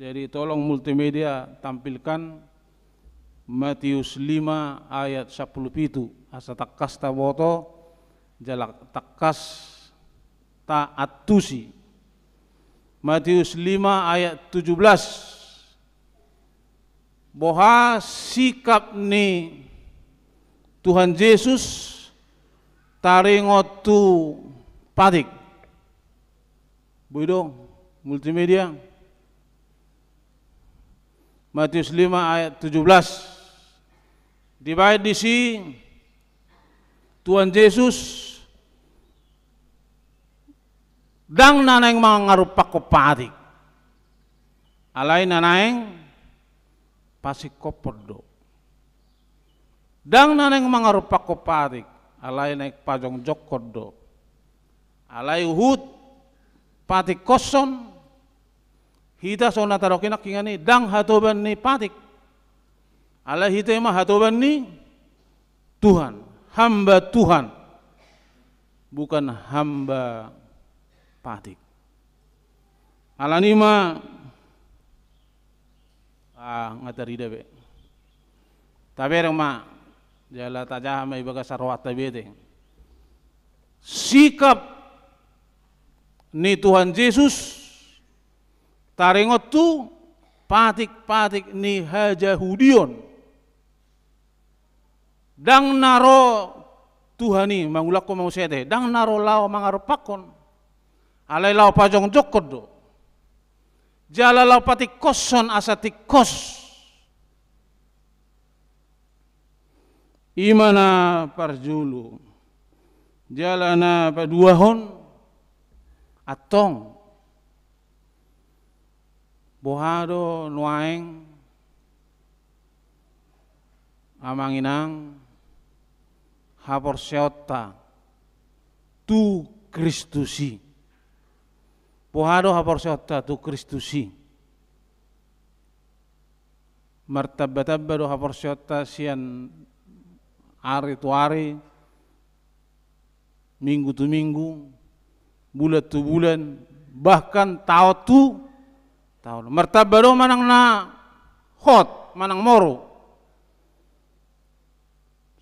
Jadi tolong multimedia tampilkan Matius lima ayat sampulu pitu, asa tangkas taboto, jala tangkas taantusi. Matius lima ayat tujuh belas. Boha sikap ni Tuhan Jesus taringot tu patik? Boi do multimedia? Matius lima ayat tujuh belas. Dibahen disi Tuhan Jesus ndang na naeng mangarumpakkon patik, alai na naeng pasingkophon do. Ndang na naeng mangarumpakkon patik, alai naeng pajongjongkon do. Alai huhut patikkoshon hita, songon na tadok i nangkiningan i, ndang hatoban ni patik. Alai hita i ma hatoban ni Tuhan, hamba Tuhan, bukan hamba patik. Ala ni i ma, ah, nga tarida be. Tabereng ma, jala tajaha ma i bagasan rohanta be ate. Sikap ni Tuhan Jesus taringot tu patik-patik ni hajahudion. Ndang na ro Tuhan i mangulakhon muse ate, ndang na ro laho mangarumpakkon, alai laho pajongjongkon do. Jala laho patikkoshon asa tingkos. I ma na parjolo. Jala na paduahon, antong, boha do nuaeng, amang inang, haporseaonta tu Kristus i. Boha do haporseaonta tu Kristus i? Martambatamba do haporseaonta sian ari tu ari, minggu tu minggu, bulan tu bulan, bahkan taon tu taon? Martamba do manang na hot, manang moru?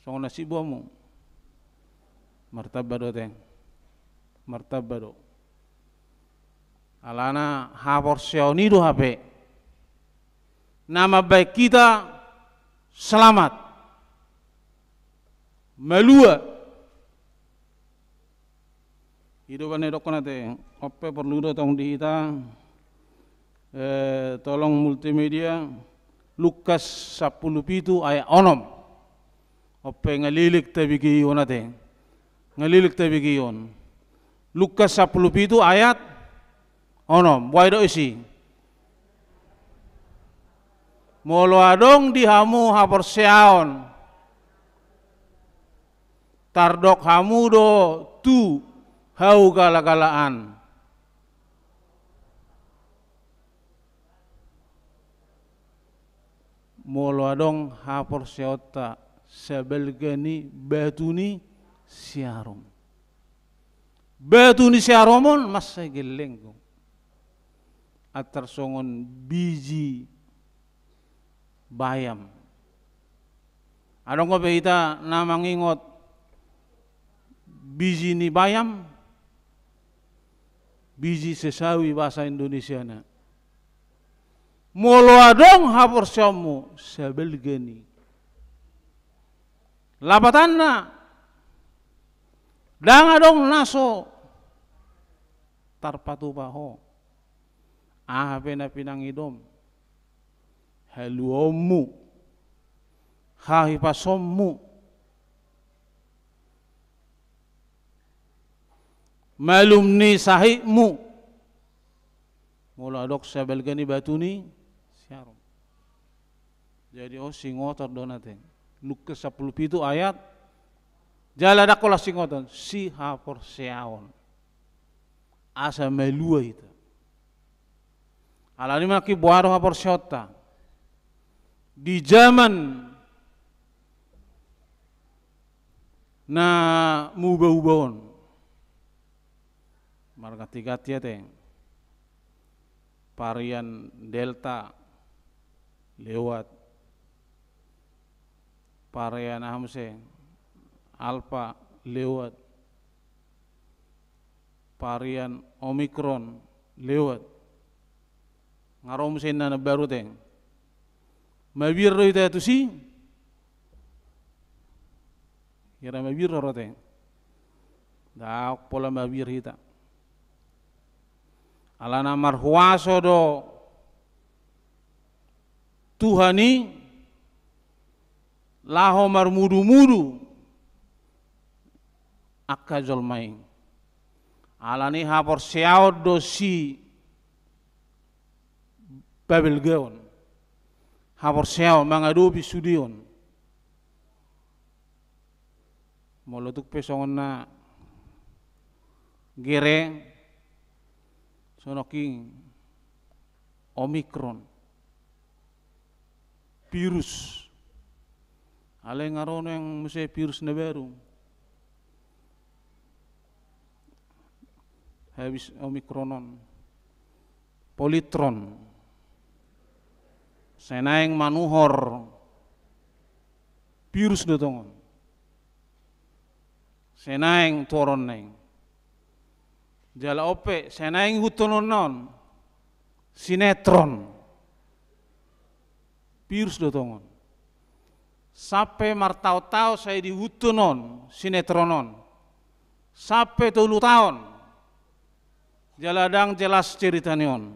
Songon na siboamu. Martamba do, Teng. Martamba do. Alana haporseaon i do hape na mambahen hita selamat, malua. I do umbahen na didokkon, Teng. On pe porlu do tong di hita, eh, tolong multimedia, Lukas sampulu pitu ayat onom. On pe nga leleng tabege i on, Teng. Nga leleng tabege i on. Lukas sampulu pitu ayat onom. Boha didok disi? Molo adong di hamu haporseaon, tardok hamu do tu hau galagalaan. Molo adong haporseaonta sabalga ni batu ni siarum. Batu ni siarum on mansai gelleng do. Antar songon biji bayam. Adong dope hita na mangingot biji ni bayam? Biji sesawi bahasa Indonesiana. Molo adong haporseaonmu sabalga ni. Lapatanna, ndang adong na so tarpatupa ho. Aha pe na pinangidom, haluaonmu, hahipasonmu, malum ni sahitmu, molo adong sabalga ni batu ni siarum. Jadi on singoton do na, Teng. Lukas sampulu pitu ayat, jala ndang holan singoton, sihaporseaon. Asa malua hita. Alani i ma nangkin, boha do haporseaonta di jaman na muba-uba on? Marganti-ganti, Teng. Varian Delta lewat, varian aha muse, Alpha lewat, varian Omicron lewat. Nga ro muse na baru, Teng. Mabiar do hita tusi? Hira mabiar ro, Teng? Ndang pola mabiar hita. Alana marhuaso do Tuhan i laho marmudu-mudu angka jolma i. Alani i haporseaon do sipabalgaon. Haporseaon mangadopi sude on. Molo tung pe songon na gere, songon i Omicron. Virus. Alai nga ro nuaeng muse virus na baru. Habis Omicron on, Politron. Sai naeng manuhor. Virus do tongon. Sai naeng tuhoron naeng. Jala on pe, sai naeng ihuthononna on. Sinetron. Virus do tongon. Sampe martaon-taon sai diihuthon on, sinetron on. Sampe tolu taon. Jala ndang jelas cerita ni on.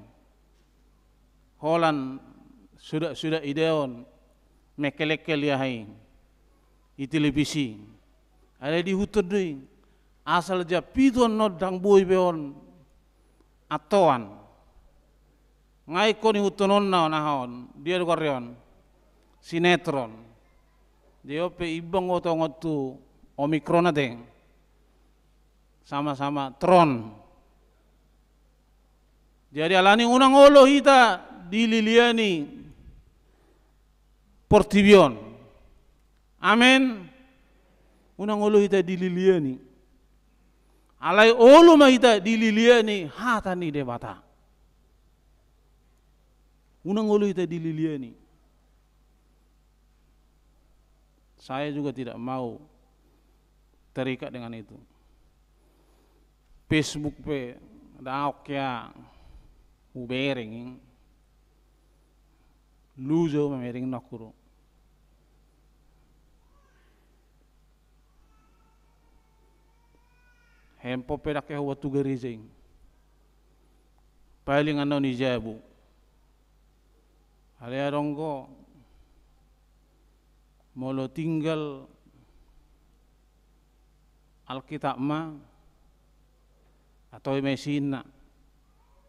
Holan suda-suda idaon, mengkel-engkel i aha i, i televisi. Alai diihuthon do i. Asal jam pitu annon ndang boi be on antoan. Nga ingkon ihuthononna on aha on, dia do goarna on? Sinetron. Dia on pe imbang do tongon tu Omicron, Teng. sama-sama tron. Jadi alani unang olo hita dililiani portibi on. Amen. Unang olo hita dililiani. Alai olo ma hita dililiani hata ni Debata. Unang olo hita dililiani. Saya juga tidak mau terikat dengan itu. Facebook pe dang oke ya, hubereng. Lujo mamereng nokuru. Handphone pe dang ke hubuat tu gareja i. Paling annon i jabu. Alai adong do molo tinggal Alkitab ma, atau i ma isinna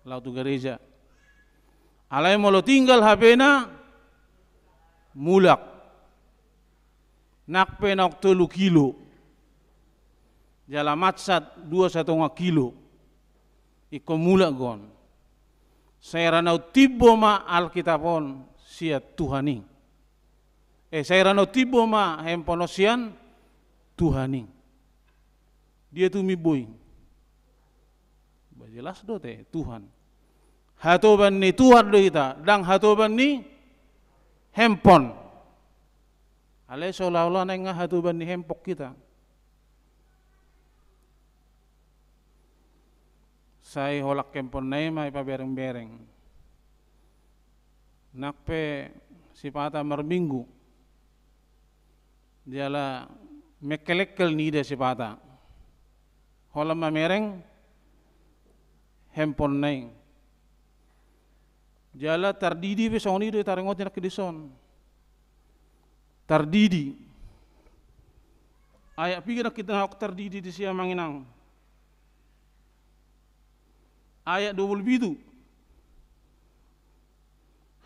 laho tu gareja. Alai molo tinggal H P-na, mulak. Nang pe naung tolu kilo, jala mansat dua satonga kilo, ingkon mulak do on. Sai ra naung timbo ma Alkitab on sian Tuhan i. Eh, sai ra naung timbo ma handphone on sian Tuhan i. Dia tumimbo i? Ba jelas do te, Tuhan. Hatoban ni Tuhan do hita, dang hatoban ni handphone. Alai seolah-olah naeng hatoban ni handphone hita. Sai holan handphone-na i ma ipabereng-bereng. Nang pe sipata marminggu, jala mengkelengkel niida sipata. Holan mamereng handphone-na i. Jala tardidi pe songon i do taringot i nangkin dison. Tardidi. Ayat piga nangkin hita naung tardidi disi, amang inang? Ayat dua pulu pitu.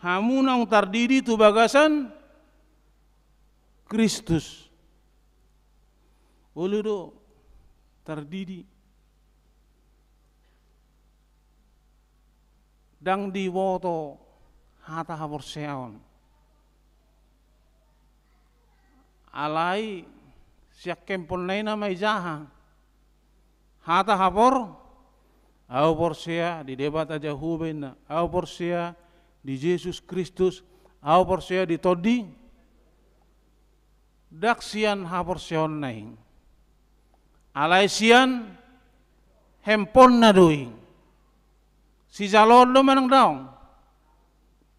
Hamu naung tardidi tu bagasan Kristus. Olo do tardidi. Dang diboto hata haporseaon. Alai sian handphone-na i nama ijaha. Hata hapor, au porsea di Debata Jahowa inna, au porsea di Jesus Kristus, au porsea di Tondi. Dang sian haporseaonna i. Alai sian handphone-na do i. Sijaloon do manang daong?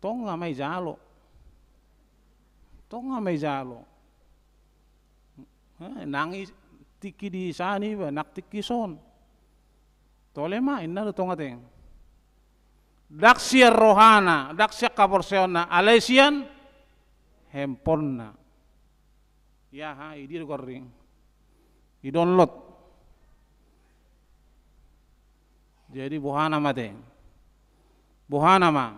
Tonga ma ijalo. Tonga ma ijalo. Eh, nang i tingki di san iba, nang tingki son. Tole ma, inna do tonga te. Dang sian rohana, dang sian haporseaonna, alai sian handphone-na. Ia ha, i dia do gorring. I download. Jadi bohana ma te? Bohana ma?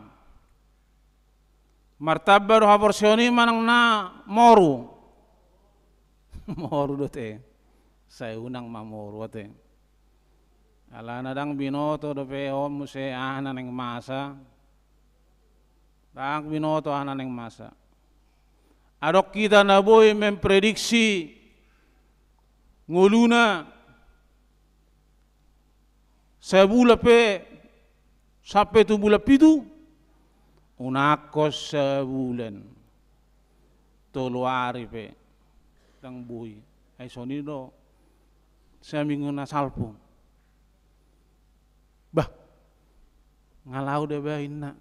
Martamba do haporseaon i manang na moru? Moru do te. Sai unang ma moru ate. Alana dang binoto dope on muse aha na naeng masa. Dang binoto aha na naeng masa. Adong hita na boi memprediksi ngoluna sabulan pe sampe tu bulan pitu? Unang sabulan, tolu ari pe dang boi. Ai songon i do saminggu na salpu. Bah, nga laho daba inna.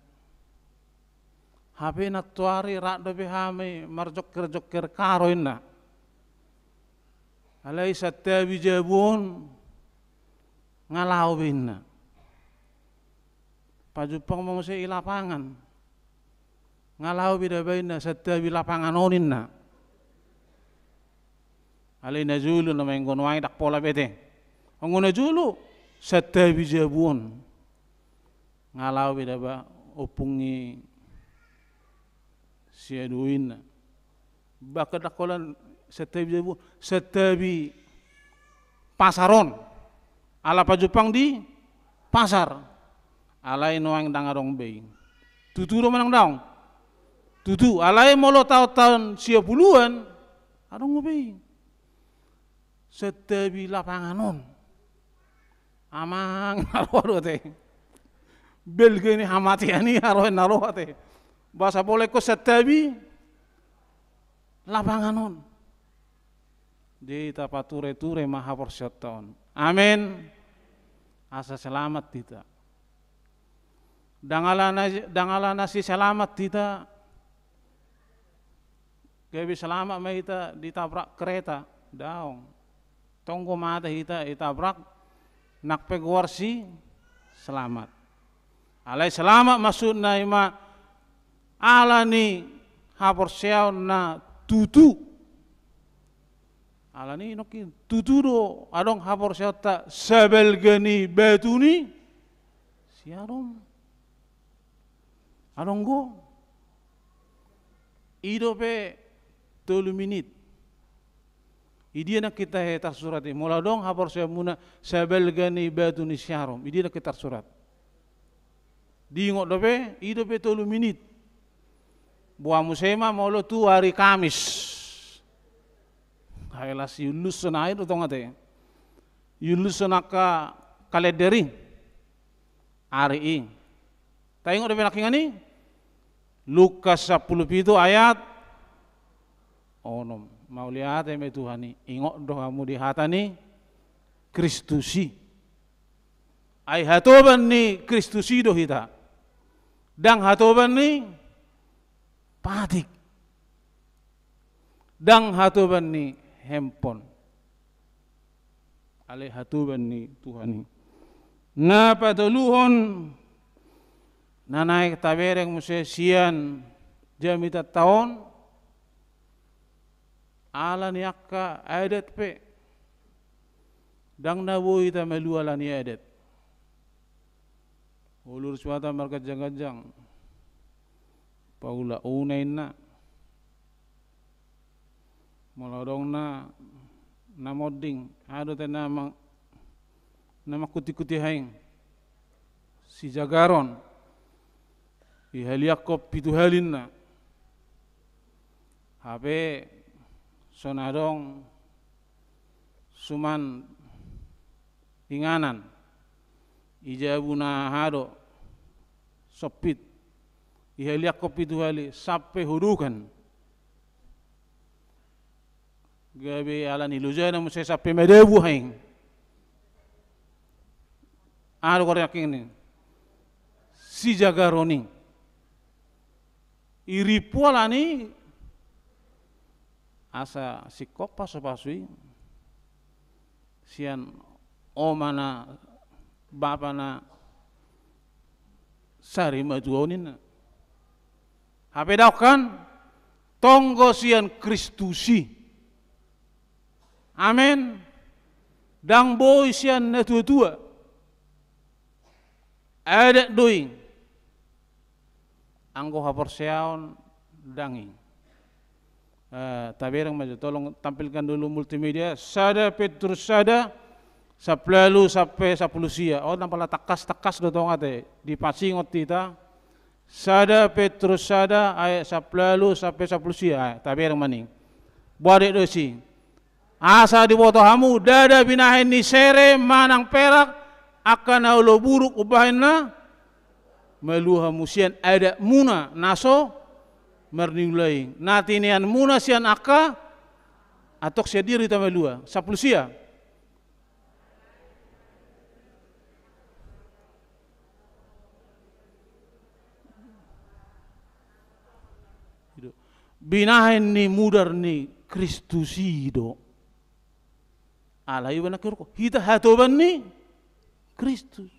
Hape nantoari rap dope hami marjokker-jokker karo inna. Alai santabi jabu on nga laho be inna. Pajumpang ma muse i lapangan. Nga laho be daba inna santabi lapangan on inna. Alai na jolo na maenggo nuaeng dang pola be te. Anggo na jolo santabi jabu on. Nga laho be daba ompung ni si Adu inna. Bahkan dang holan santabi jabu, santabi pasar on. ala pajumpang di pasar. Alai nuaeng ndang adong be i. Tutu do manang daong? Tutu. Alai molo taon-taon siapuluan, adong be i. Santabi lapangan on. Amang, aro do ate. Belga ni hamatean i aro, aro ate. Boasa pola ingkon santabi lapangan on. Jadi tapature-ture ma haporseaonta on. Amen. Asa selamat hita. Ndang ala na, ndang ala na siselamat hita, gabe selamat ma hita ditabrak kereta. Daong. Tong do mate hita ditabrak, nang pe goar si selamat. Alai selamat maksudna i ma ala ni haporseaon na tutu. Ala ni nangkin tutu do adong haporseaonta sabalga ni batu ni siarom. Adong do. I dope tolu minit. Idia nangkin tahe tarsurat i? Molo adong haporseaonmuna sabalga ni batu ni siarom, idia nangkin tarsurat? Diingot dope, i dope tolu minit. Boha muse ma molo tu ari Kamis. Ai las iullushon, ai do tong ate. Iullushon angka kalender i. Ari i. Taingot dope nangkiningan i? Lukas sampulu pitu ayat onom. Mauliate ma di Tuhan i. Ingot do hamu di hata ni Kristus i. Ai hatoban ni Kristus i do hita. Ndang hatoban ni patik. Ndang hatoban ni handphone. Alai hatoban ni Tuhan i. Na patoluhon, na naeng tabereng muse sian jamitanta on, ala ni angka adat pe. Ndang na boi hita malua ala ni adat. Olo do suhata marganjang-ganjang. Paula una inna. Molo adong na, na monding, aha do ate na mang-, na mangkuti-kuti haeng? Sijagaron. Dihaliangkon pitu hali inna. Hape songon adong suman inganan, i jabu na aha do, sompit, dihaliangkon pitu hali sampe hodokan. Gabe ala ni lojana muse sampe madabu haeng. Aha do goarna nangkiningan i? Sijagaron i. I rimpu ala ni asa singkop pasu-pasu i sian oma na, bapa na sari matua on inna. Hape daongkan, tong do sian Kristus i. Amen. Ndang boi sian natua-tua. Adat do i. Anggo haporseaon ndang i. Eh, tabereng ma jo, tolong tampilkan dulu multimedia. Sada Petrus sada, sampulu ualu sampe sampulu sia. Oh, na pala tangkas-tangkas do tong ate. Dipasingot hita. Sada Petrus sada ayat sampulu ualu sampe sampulu sia. Ai, tabereng ma i. Boha do disi? Asa diboto hamu, ndada binahen ni sere manang perak, angka na olo buruk umbahen na malua hamu sian adatmuna na so marniula i, na tineanmuna sian angka, antong sian dia do hita malua? Sampulu sia. Binahen ni mudar ni Kristus i do. Alai iba na kiroko hita hatoban ni Kristus.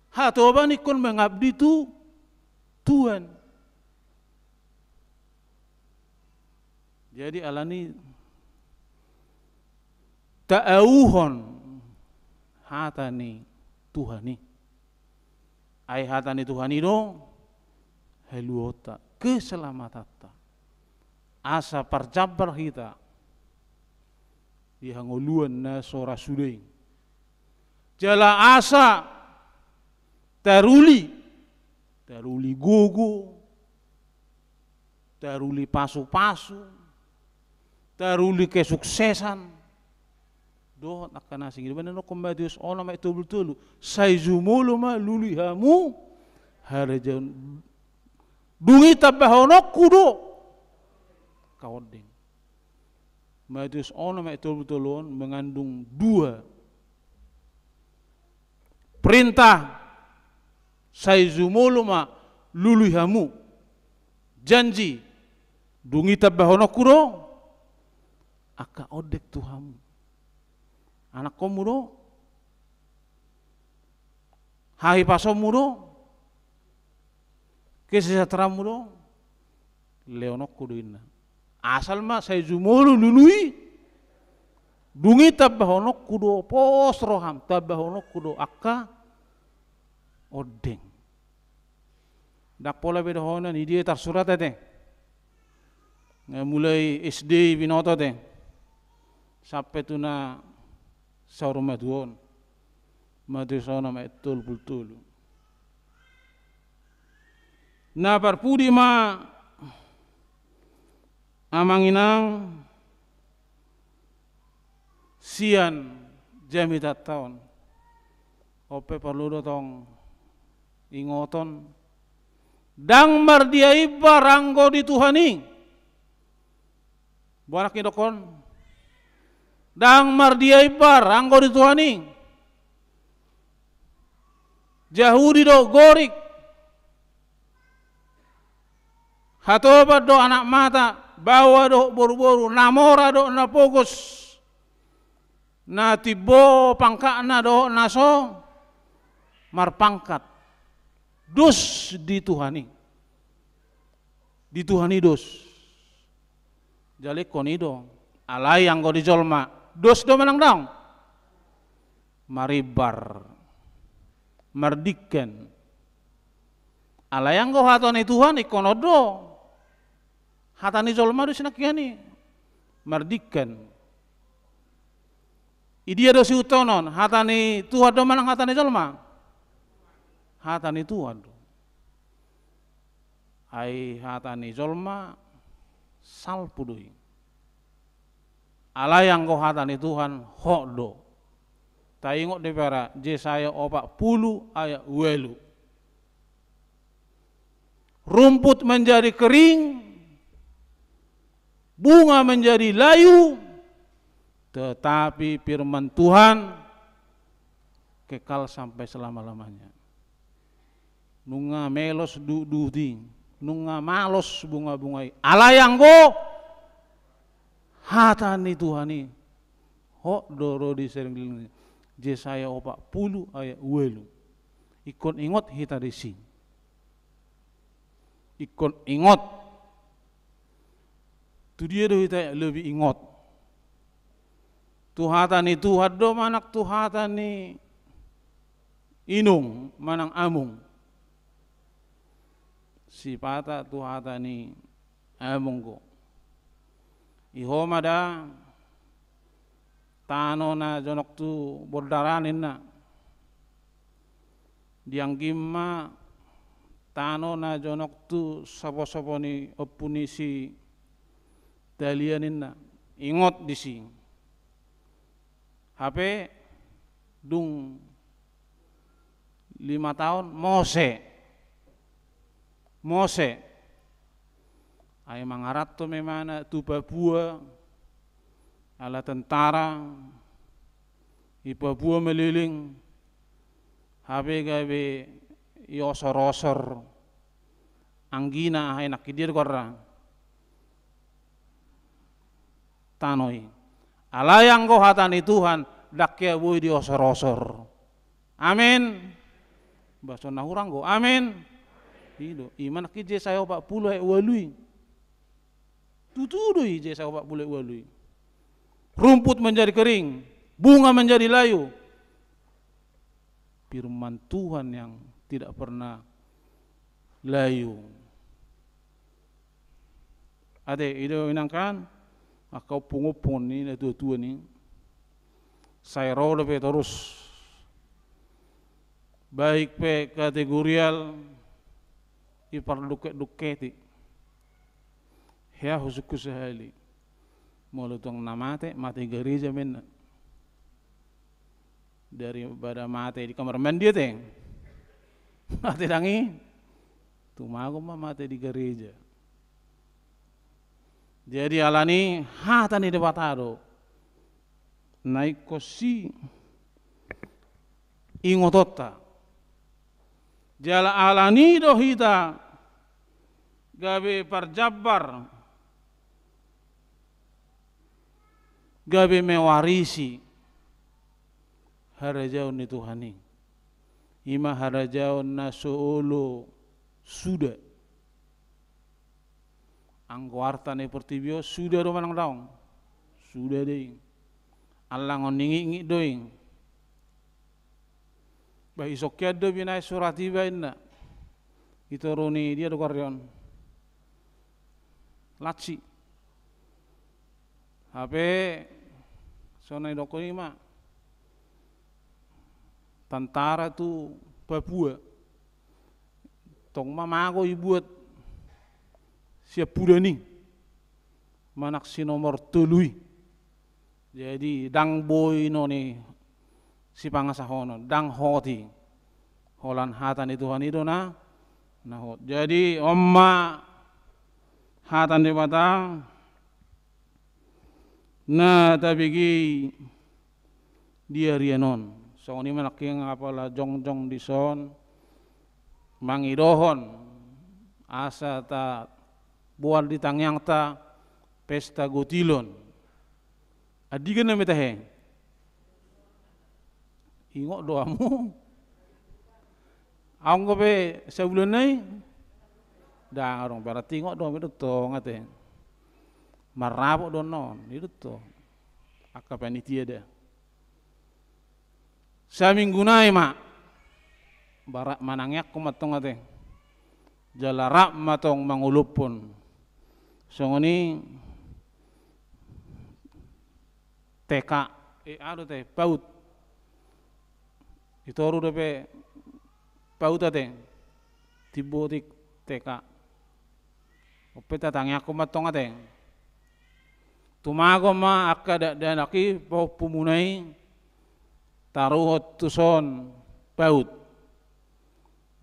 Hatoban ingkon mengabdi tu Tuhan. Jadi alani taauhon hata ni Tuhan i. Ai hata ni Tuhan i do haluaonta, keselamatanta. Asa parjambar hita di hangoluan na so ra sude i. Jala asa taruli, taruli gogo, taruli pasupasu, taruli kesuksesan. Dohot angka na asing i. Di bagasan Matius onom ayat tolu pulu tolu, sai jumolo ma lului hamu harajaon. Dung i tambahononku do angka ondeng. Matius onom ayat tolu pulu tolu on mengandung dua perintah, sai jumolo ma lului hamu. Janji, dung i tambahononku do angka ondeng tu hamu. Anakkonmu do, hahipasonmu do, kesejahteraanmu do, lehononku do inna. Asal ma sai jumolo lului, dung i tambahononku do, pos roham, tambahononku do angka ondeng. Ndang pola be dohonon i dia tarsurat ate. Nga mulai S D i binoto ate. Sampe tu na saur matua on. Matius onom ayat tolu pulu tolu. Na parpudi ma amang inang sian jamitanta on. On pe porlu do tong ingoton. Ndang mardia imbar anggo di Tuhan i. Boanak ni dokon. Ndang mardia imbar anggo di Tuhan i. Jahudi dohot Gorik. Hatoban dohot anak mata, baoa dohot boruboru, na mora dohot na pogos, na timbo pangkatna dohot na so marpangkat. Dos di Tuhan i. Di Tuhan i dos. Jala ingkon i do. Alai anggo di jolma, dos do manang daong? Marimbar. Mardingkan. Alai anggo hata ni Tuhan ingkon on do. Hata ni jolma do sinangkian i. Mardingkan. Idia do sihuthon on, hata ni Tuhan do manang hata ni jolma? Hata ni Tuhan do. Ai hata ni jolma salpu do i. Alai anggo hata ni Tuhan hot do. Taingot do pe ra Jesaya opat pulu ayat ualu. Rumput menjadi kering, bunga menjadi layu, tetapi firman Tuhan kekal sampai selama-lamanya. Nunga melos duhut-duhut i, nunga malos bunga-bunga i. Alai anggo hata ni Tuhan i, hot do ro di sarigliling. Jesaya opat pulu ayat ualu. Ingkon ingot hita disi. Ingkon ingot. Tu dia do hita lebih ingot? Tu hata ni Tuhan do manang tu hata ni inong manang among? Sipata tu hata ni among do. I ho ma da tano na jonok tu bondaran ninna. Dianggim ma tano na jonok tu sopo-sopo ni ompu ni si Dalia ninna. Ingot disi. Hape dung lima taon mose. Mose. Ai mangaranto ma imana tu Papua ala tentara, i Papua meliling, hape gabe iosor-osor anggina, aha i, nangkin dia do goarna tano i. Alai anggo hata ni Tuhan, ndang hea boi diosor-osor. Amin. Bahason na hurang do. Amin. I do. I ma nangkin Jesaya opat pulu ayat ualu i. Tutu do i Jesaya opat pulu ayat ualu i. Rumput menjadi kering, bunga menjadi layu. Firman Tuhan yang tidak pernah layu. Ate, i do inang kan, angka ompung-ompung ni natua-tua ni. Sai ro dope torus Baik pe kategorial, i pardungket-dungketi. Hea husungkun sahali. Molo tong na mate, mate gareja ma inna. Daripada mate di kamar mandi ate. Mate dang i. Tumagon ma mate di gareja. Jadi alani hata ni Debata do na ingkon siingotonta. Jala alani do hita gabe parjambar, gabe mewarisi harajaon ni Tuhan i. I ma harajaon na so olo suda. Anggo arta ni portibi on suda do manang daong? Suda do i. Allangon ni ingit-ingit do i. Bah, isongkian do binaen surat i ba inna. I toru ni dia do goarna on? Latsi. Hape songon na idokkon i ma. Tantara tu Papua. Tong ma mago ibuat siampudan i manang si nomor tolu i. Jadi dang boi noni sipangasahonon, dang hot i. Holan hata ni Tuhan i do na, na hot. Jadi on ma hata ni Debata na tabege di arian on. Songon i ma nangkin apala jongjong dison mangidohon asa taboan di tangiangta pesta gotilon. Andigan nama tahe? Ingot do hamu? Anggo pe sabulan nai? Dang adong, berarti ingot do hamu, i do tong ate. Marrapot do on, i do tong. Angka panitia da. Saminggu nai ma. Ba rap manangiangkon ma tong ate. Jala rap ma tong mangolophon. Songon i T K, eh, anu te, PAUD. I toru dope PAUD ate. Timbo otik T K. On pe tatangiangkon ma tong ate. Tumagon ma angka dakdanak i, pahompumuna i, taruhon tuson PAUD.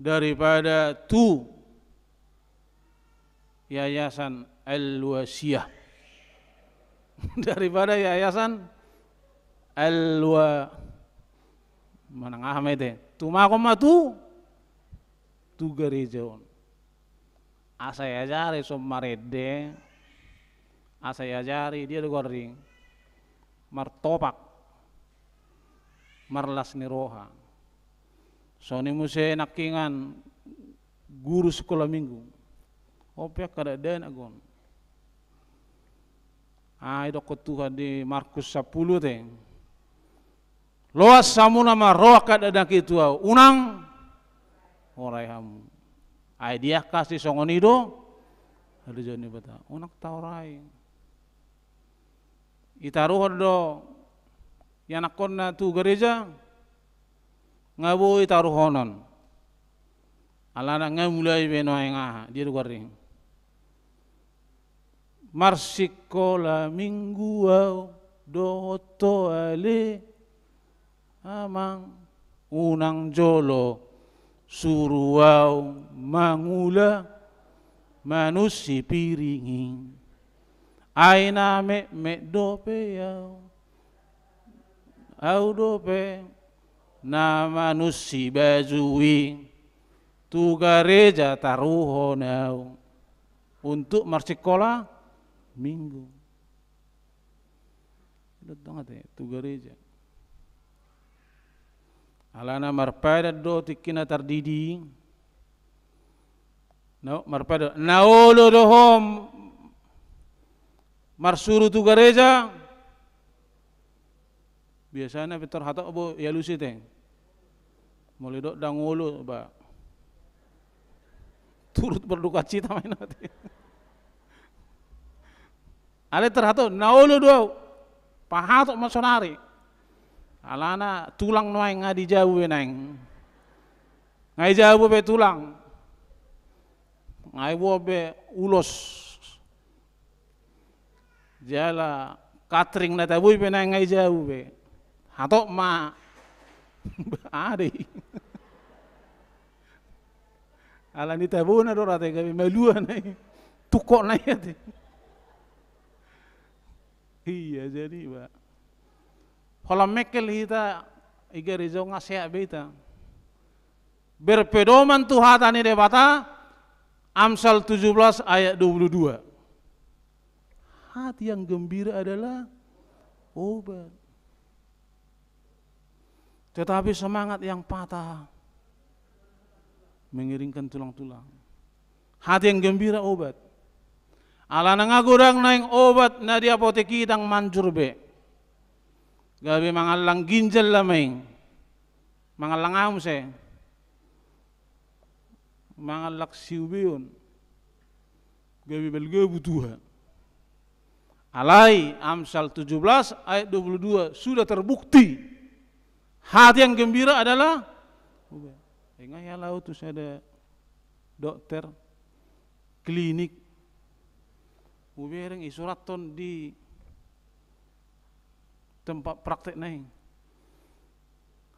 Daripada tu Yayasan Al-Wasiah. Daripada Yayasan Al-Wa-, manang aha ma ate. Tumagon ma tu, tu gareja on. Asa iajari son marende, asa iajari dia do goarna i, martopak, marlas ni roha. Songon i muse nangkiningan guru sikola minggu. On pe angka dakdanak on. Ai idokkon Tuhan di Markus sampulu ate. Loas hamuna ma ro angka dakdanak i tu Ahu, unang orai hamu. Ai diangka sisongon i do harajaon ni Debata. Unang taorai. Itaruhon do ianakkonna tu gareja, nga boi taruhonon. Alana nga mulai be nuaeng aha, dia do goarna i, marsikola minggu ahu dohot ho ale amang, unang jolo suru ahu mangula manunsi piring i. Ai na metmet dope ahu, ahu dope na manunsi baju i. Tu gareja taruhon ahu untuk marsikola minggu. Dot dong ate, tu gareja. Alana marpadan do tingki na tardidi. Na, marpadan. Na olo do ho marsuru tu gareja. Biasana pintor hatop bo, ialusi te. Molo didok ndang olo, ba. Turut berdukacita ma inna ate. Alai tarhatop, na olo do ahu. Pahatop ma sonari. Alana tulang nuaeng nga di jabu be naeng. Nga i jabu be tulang. Nga i boan be ulos. Jala katring na taboi pe naeng nga i jabu be. Hatop ma. Ade. Alani tabona do rate gabe malua na i. Tukok na i ate. Iya, jadi ba. Holan mengkel hita i gareja nga seat be hita. Berpedoman tu hata ni Debata, Amsal tujuh belas ayat dua puluh dua. Hati yang gembira adalah obat. Tetapi semangat yang patah mengeringkan tulang-tulang. Hati yang gembira obat. Alana nga godang naeng obat na di apotek i ndang manjur be. Gabe mangallang ginjal lama i. Mangallang aha muse? Mangallang siubeon. Gabe balga butuha. Alai Amsal tujuh belas ayat dua puluh dua sudah terbukti. Hati yang gembira adalah. Nga hea laho tu sada dokter, klinik. Hubereng isurathon di tempat praktek na i.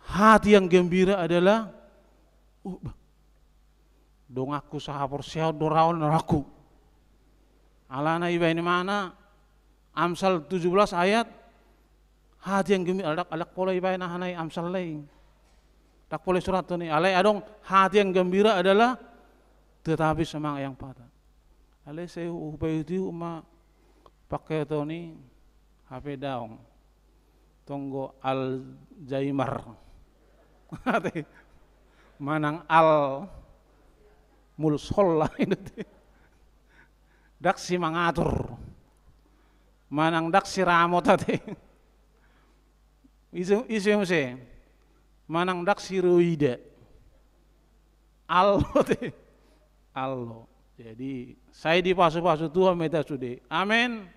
Hati yang gembira adalah, uh, bah, donganku sahaporseaon do ra on donganku. Alana ibaen i ma na Amsal tujuh belas ayat, hati yang gembira, ndang, ndang pola ibaen aha na i Amsal na i. Ndang pola isurathon i, alai adong hati yang gembira adalah tetapi semangat yang patah. Alai sai hupaihutihut ma pangketon i hape daong. Tonggo Alzheimer. Manang Al Mulsol lah. Ndang simangatur. Manang ndang siramot ate. Ise, ise muse. Manang ndang siroida. Allo te. Allo. Jadi, sai dipasupasu Tuhan ma hita sude. Amen.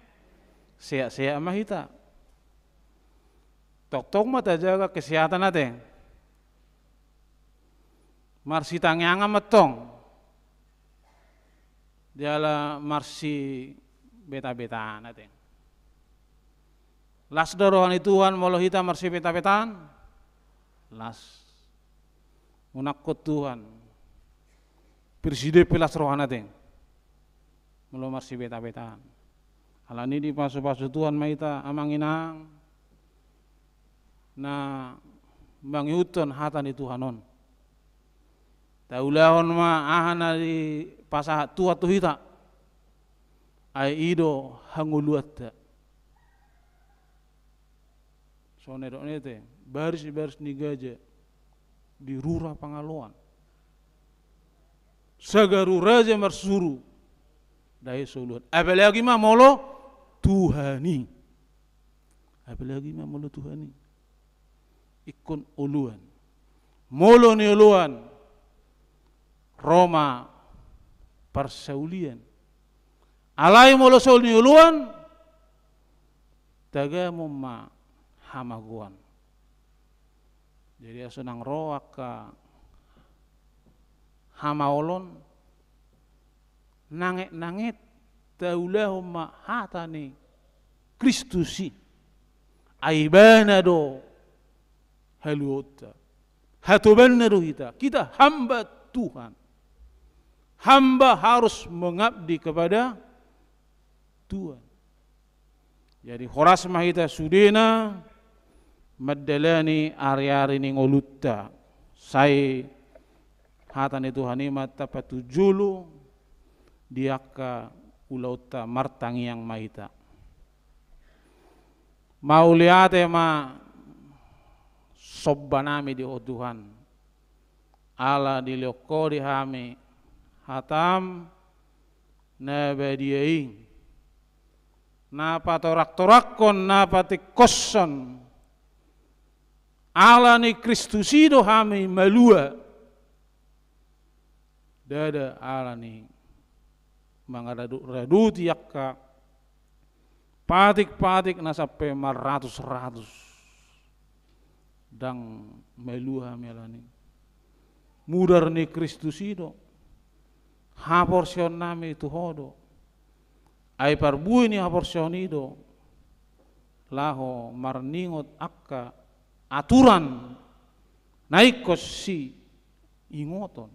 Sehat-sehat ma hita. Tongtong ma tajaga kesehatan ate. Marsitangiangan ma tong. Jala marsibetabetaan ate. Las do roha ni Tuhan molo hita marsibetabetaan? Las. Unangkon Tuhan. Presiden pe las rohana ate. Molo marsibetabetaan. Alani dipasupasu Tuhan ma hita amang inang. Na mangihuthon hata ni Tuhan on. Taulahon ma aha na dipasahat Tuhan tu hita. Ai i do hangoluanta. Songon na nidok ni ate, baris-baris ni gaja di rura pangaloan. Sagaru raja marsuru. Dae so oloan. Apalagi ma molo Tuhan i. Apalagi ma molo Tuhan i. Ingkon oloan. Molo nioloan. Ro ma parsaulian. Alai molo so nioloan. Tagamon ma hamagoan. Jadi asa unang ro angka hamaolon, nanget-nanget taulahon ma hata ni Kristus i. Ai ibana do haluaonta. Hatobanna do hita. Kita hamba Tuhan. Hamba harus mengabdi kepada Tuhan. Jadi horas ma hita sudena mandalani ari-ari ni ngolunta. Sai hata ni Tuhan i ma tapatujolo di angka ulaonta. Martangiang ma hita. Mauliate ma somba nami di Ho Tuhan. Ala dilehon Ho di hami hatam na badia i. Na patoraktorakkon, na patingkoshon. Ala ni Kristus i do hami malua. Ndada ala ni mangaradot-radoti angka patik-patik na sampe marratus-ratus. Ndang malua hami ala ni i. Mudar ni Kristus i do haporseaonnami tu Ho do. Ai parbue ni haporseaon i do laho marningot angka aturan na ingkon siingoton.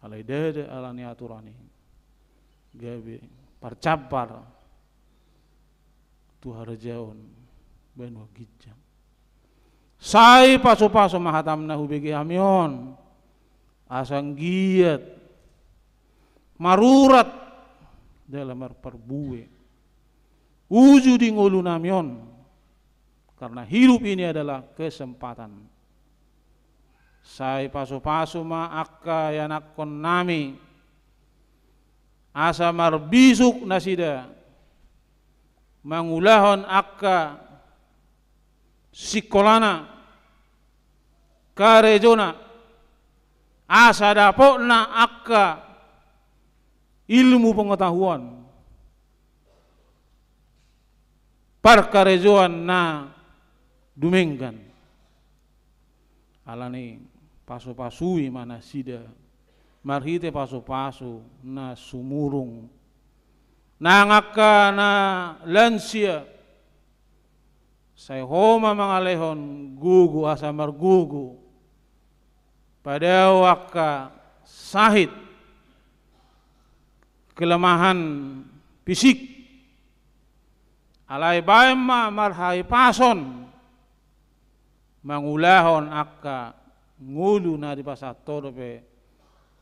Alai ndada ala ni aturan i gabe parjambar tu harajaon banua ginjang. Sai pasupasu ma hatam na hubege hami on, asa anggiat marurat jala marparbue uju di ngolunami on. Karena hidup ini adalah kesempatan. Sai pasupasu ma angka ianakkonnami, asa marbisuk nasida mangulahon angka sikolana, karejona, asa dapotna angka ilmu pengetahuan, parkarejoan na dumenggan. Alani pasupasui ma nasida marhite pasupasu na sumurung. Nang angka na lansia, sai Ho ma mangalehon gogo asa margogo. Padao angka sahit, kelemahan fisik, alai baen ma marhahipason mangulahon angka ngolu na dipasahat Ho dope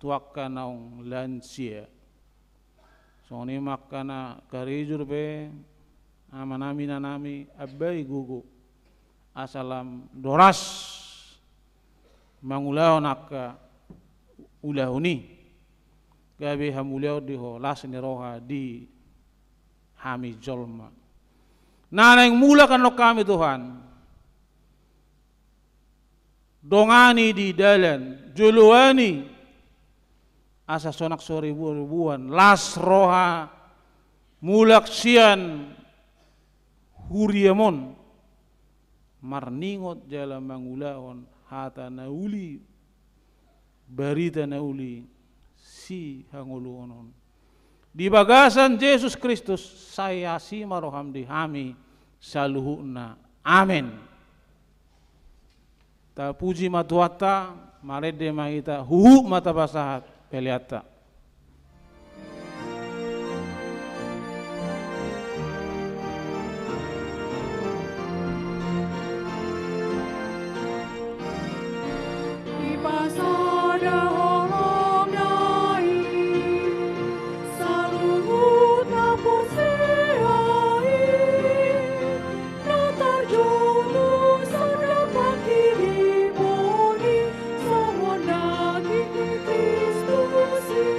tu angka naung lansia. Songon i ma angka na karejo dope, amanami, inanami, ambai gogo asa lam doras mangulahon angka ulaon i, gabe hamuliaon di Ho, las ni roha di hami jolma. Na naeng mulak annon hami, Tuhan, dongani di dalan, joloani asa sonang soribuan las roha mulak sian huriam on, marningot jala mangulahon hata na uli, barita na uli sihangoluhon on. Di bagasan Jesus Kristus, sai asi ma roham di hami saluhutna. Amen. Tapuji ma Tuhanta, marende ma hita, huhut ma tapasahat peleanta. Dipasada Ho nang i saluhut na porsea i, na tarjou tu sada pangkilipon i, songon daging ni Kristus i.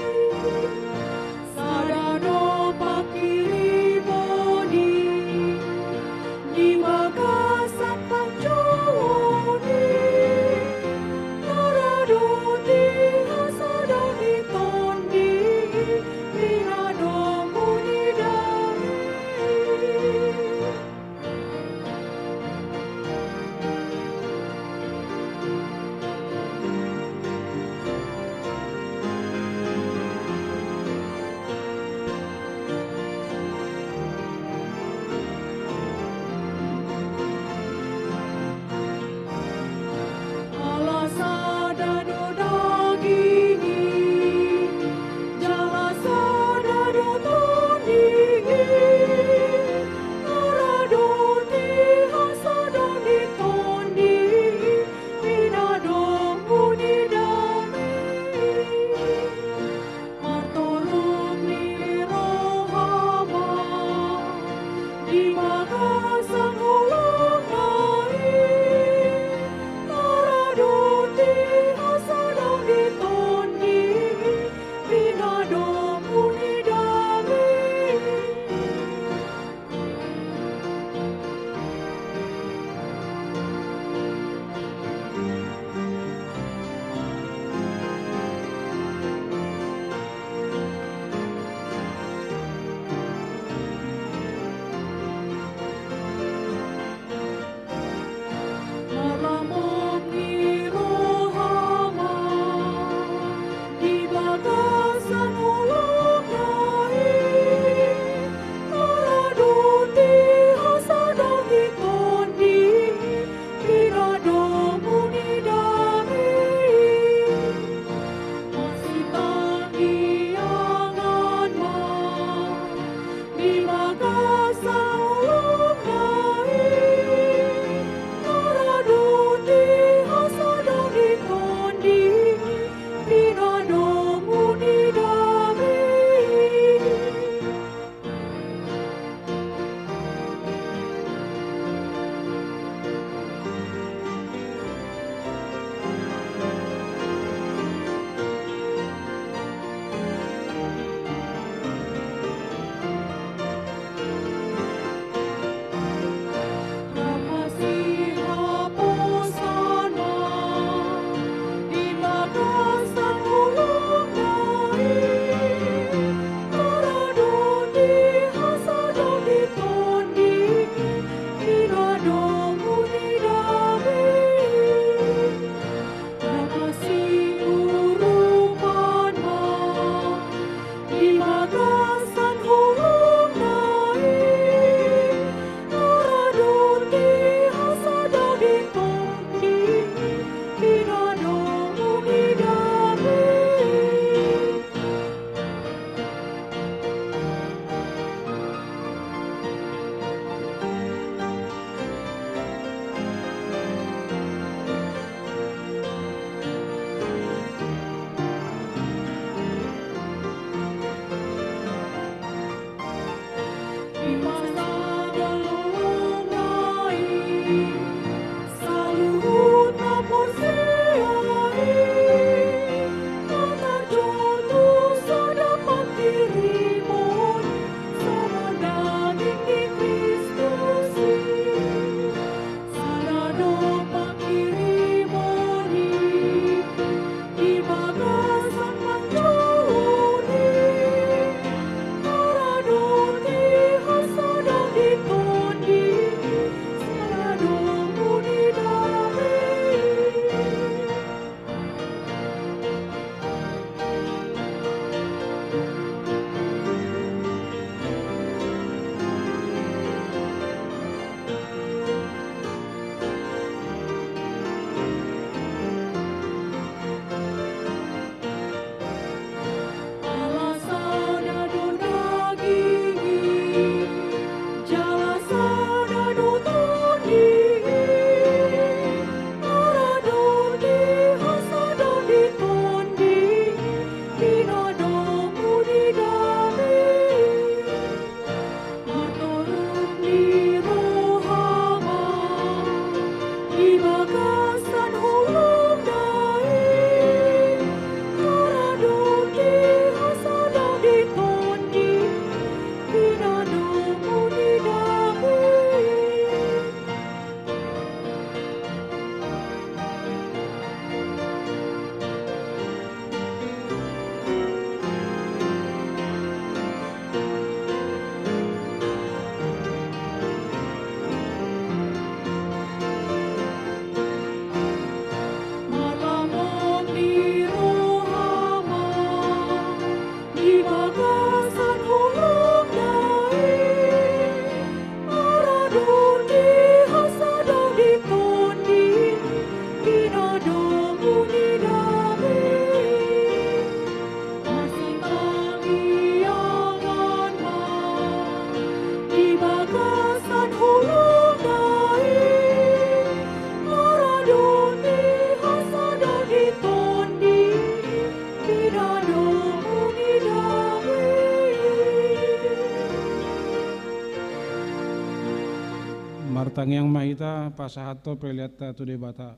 Tangiang ma hita pasahathon peleanta tu Debata.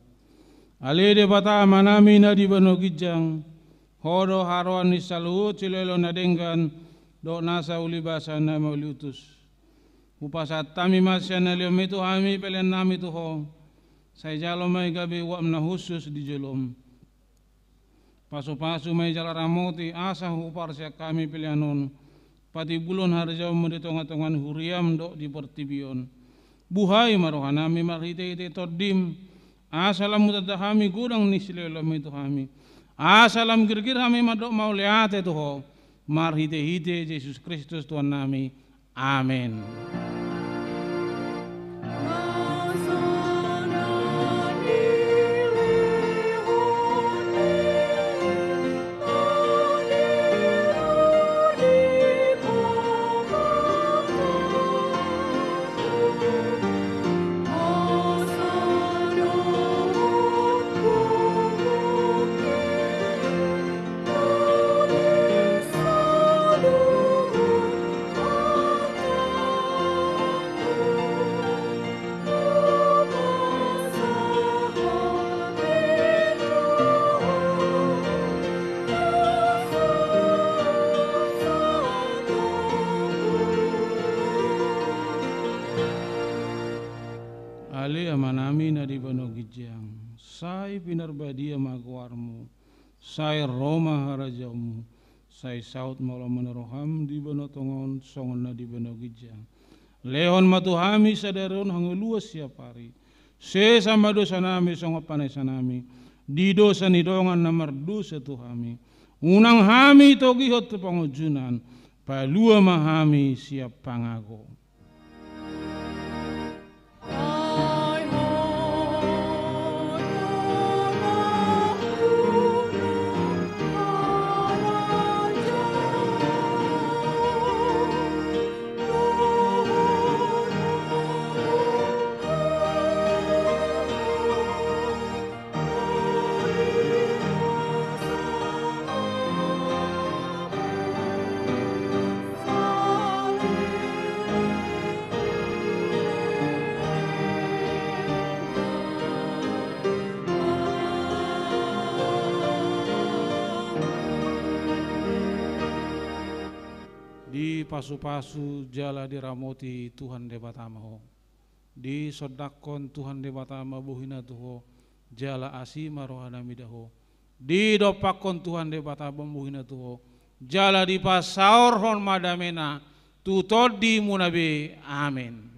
Ale Debata Amanami na di banua ginjang, Ho do haroan ni saluhut silehon na denggan dohot nasa ulibasa na mauliutus. Hupasahat hami ma sian na lehonmi tu hami peleannami tu Ho. Sai jalo ma i gabe uap na hushus di jolom. Pasupasu ma i jala ramoti asa huparsian hami pelean on patimbulhon harajaonmu di tongatonga ni huriam dohot di portibi on. Buhai ma rohanami marhitehite Tondim, asa lam hutanda hami godang ni silehonmi tu hami, asa lam girgir hami mandok mauliate tu Ho, marhitehite Jesus Kristus Tuhannami. Amen. Ale Amanami na di banua ginjang, sai pinarbadia ma goarmu, sai ro ma harajaonmu, sai saut ma lomo ni roham di banua tonga on songon na di banua ginjang. Lehon ma tu hami sadari on hangoluan siapari. Sesa ma dosanami songon panesanami di dosa ni dongan na mardosa tu hami. Unang hami togihon tu pangunjunan, palua ma hami sian pangago. Dipasupasu jala diramoti Tuhan Debata ma ho. Disondangkon Tuhan Debata ma bohina tu ho, jala asi ma rohana mida ho. Didompakkon Tuhan Debata ma bohina tu ho, jala dipasaorhon ma damena tu tondimuna be. Amen.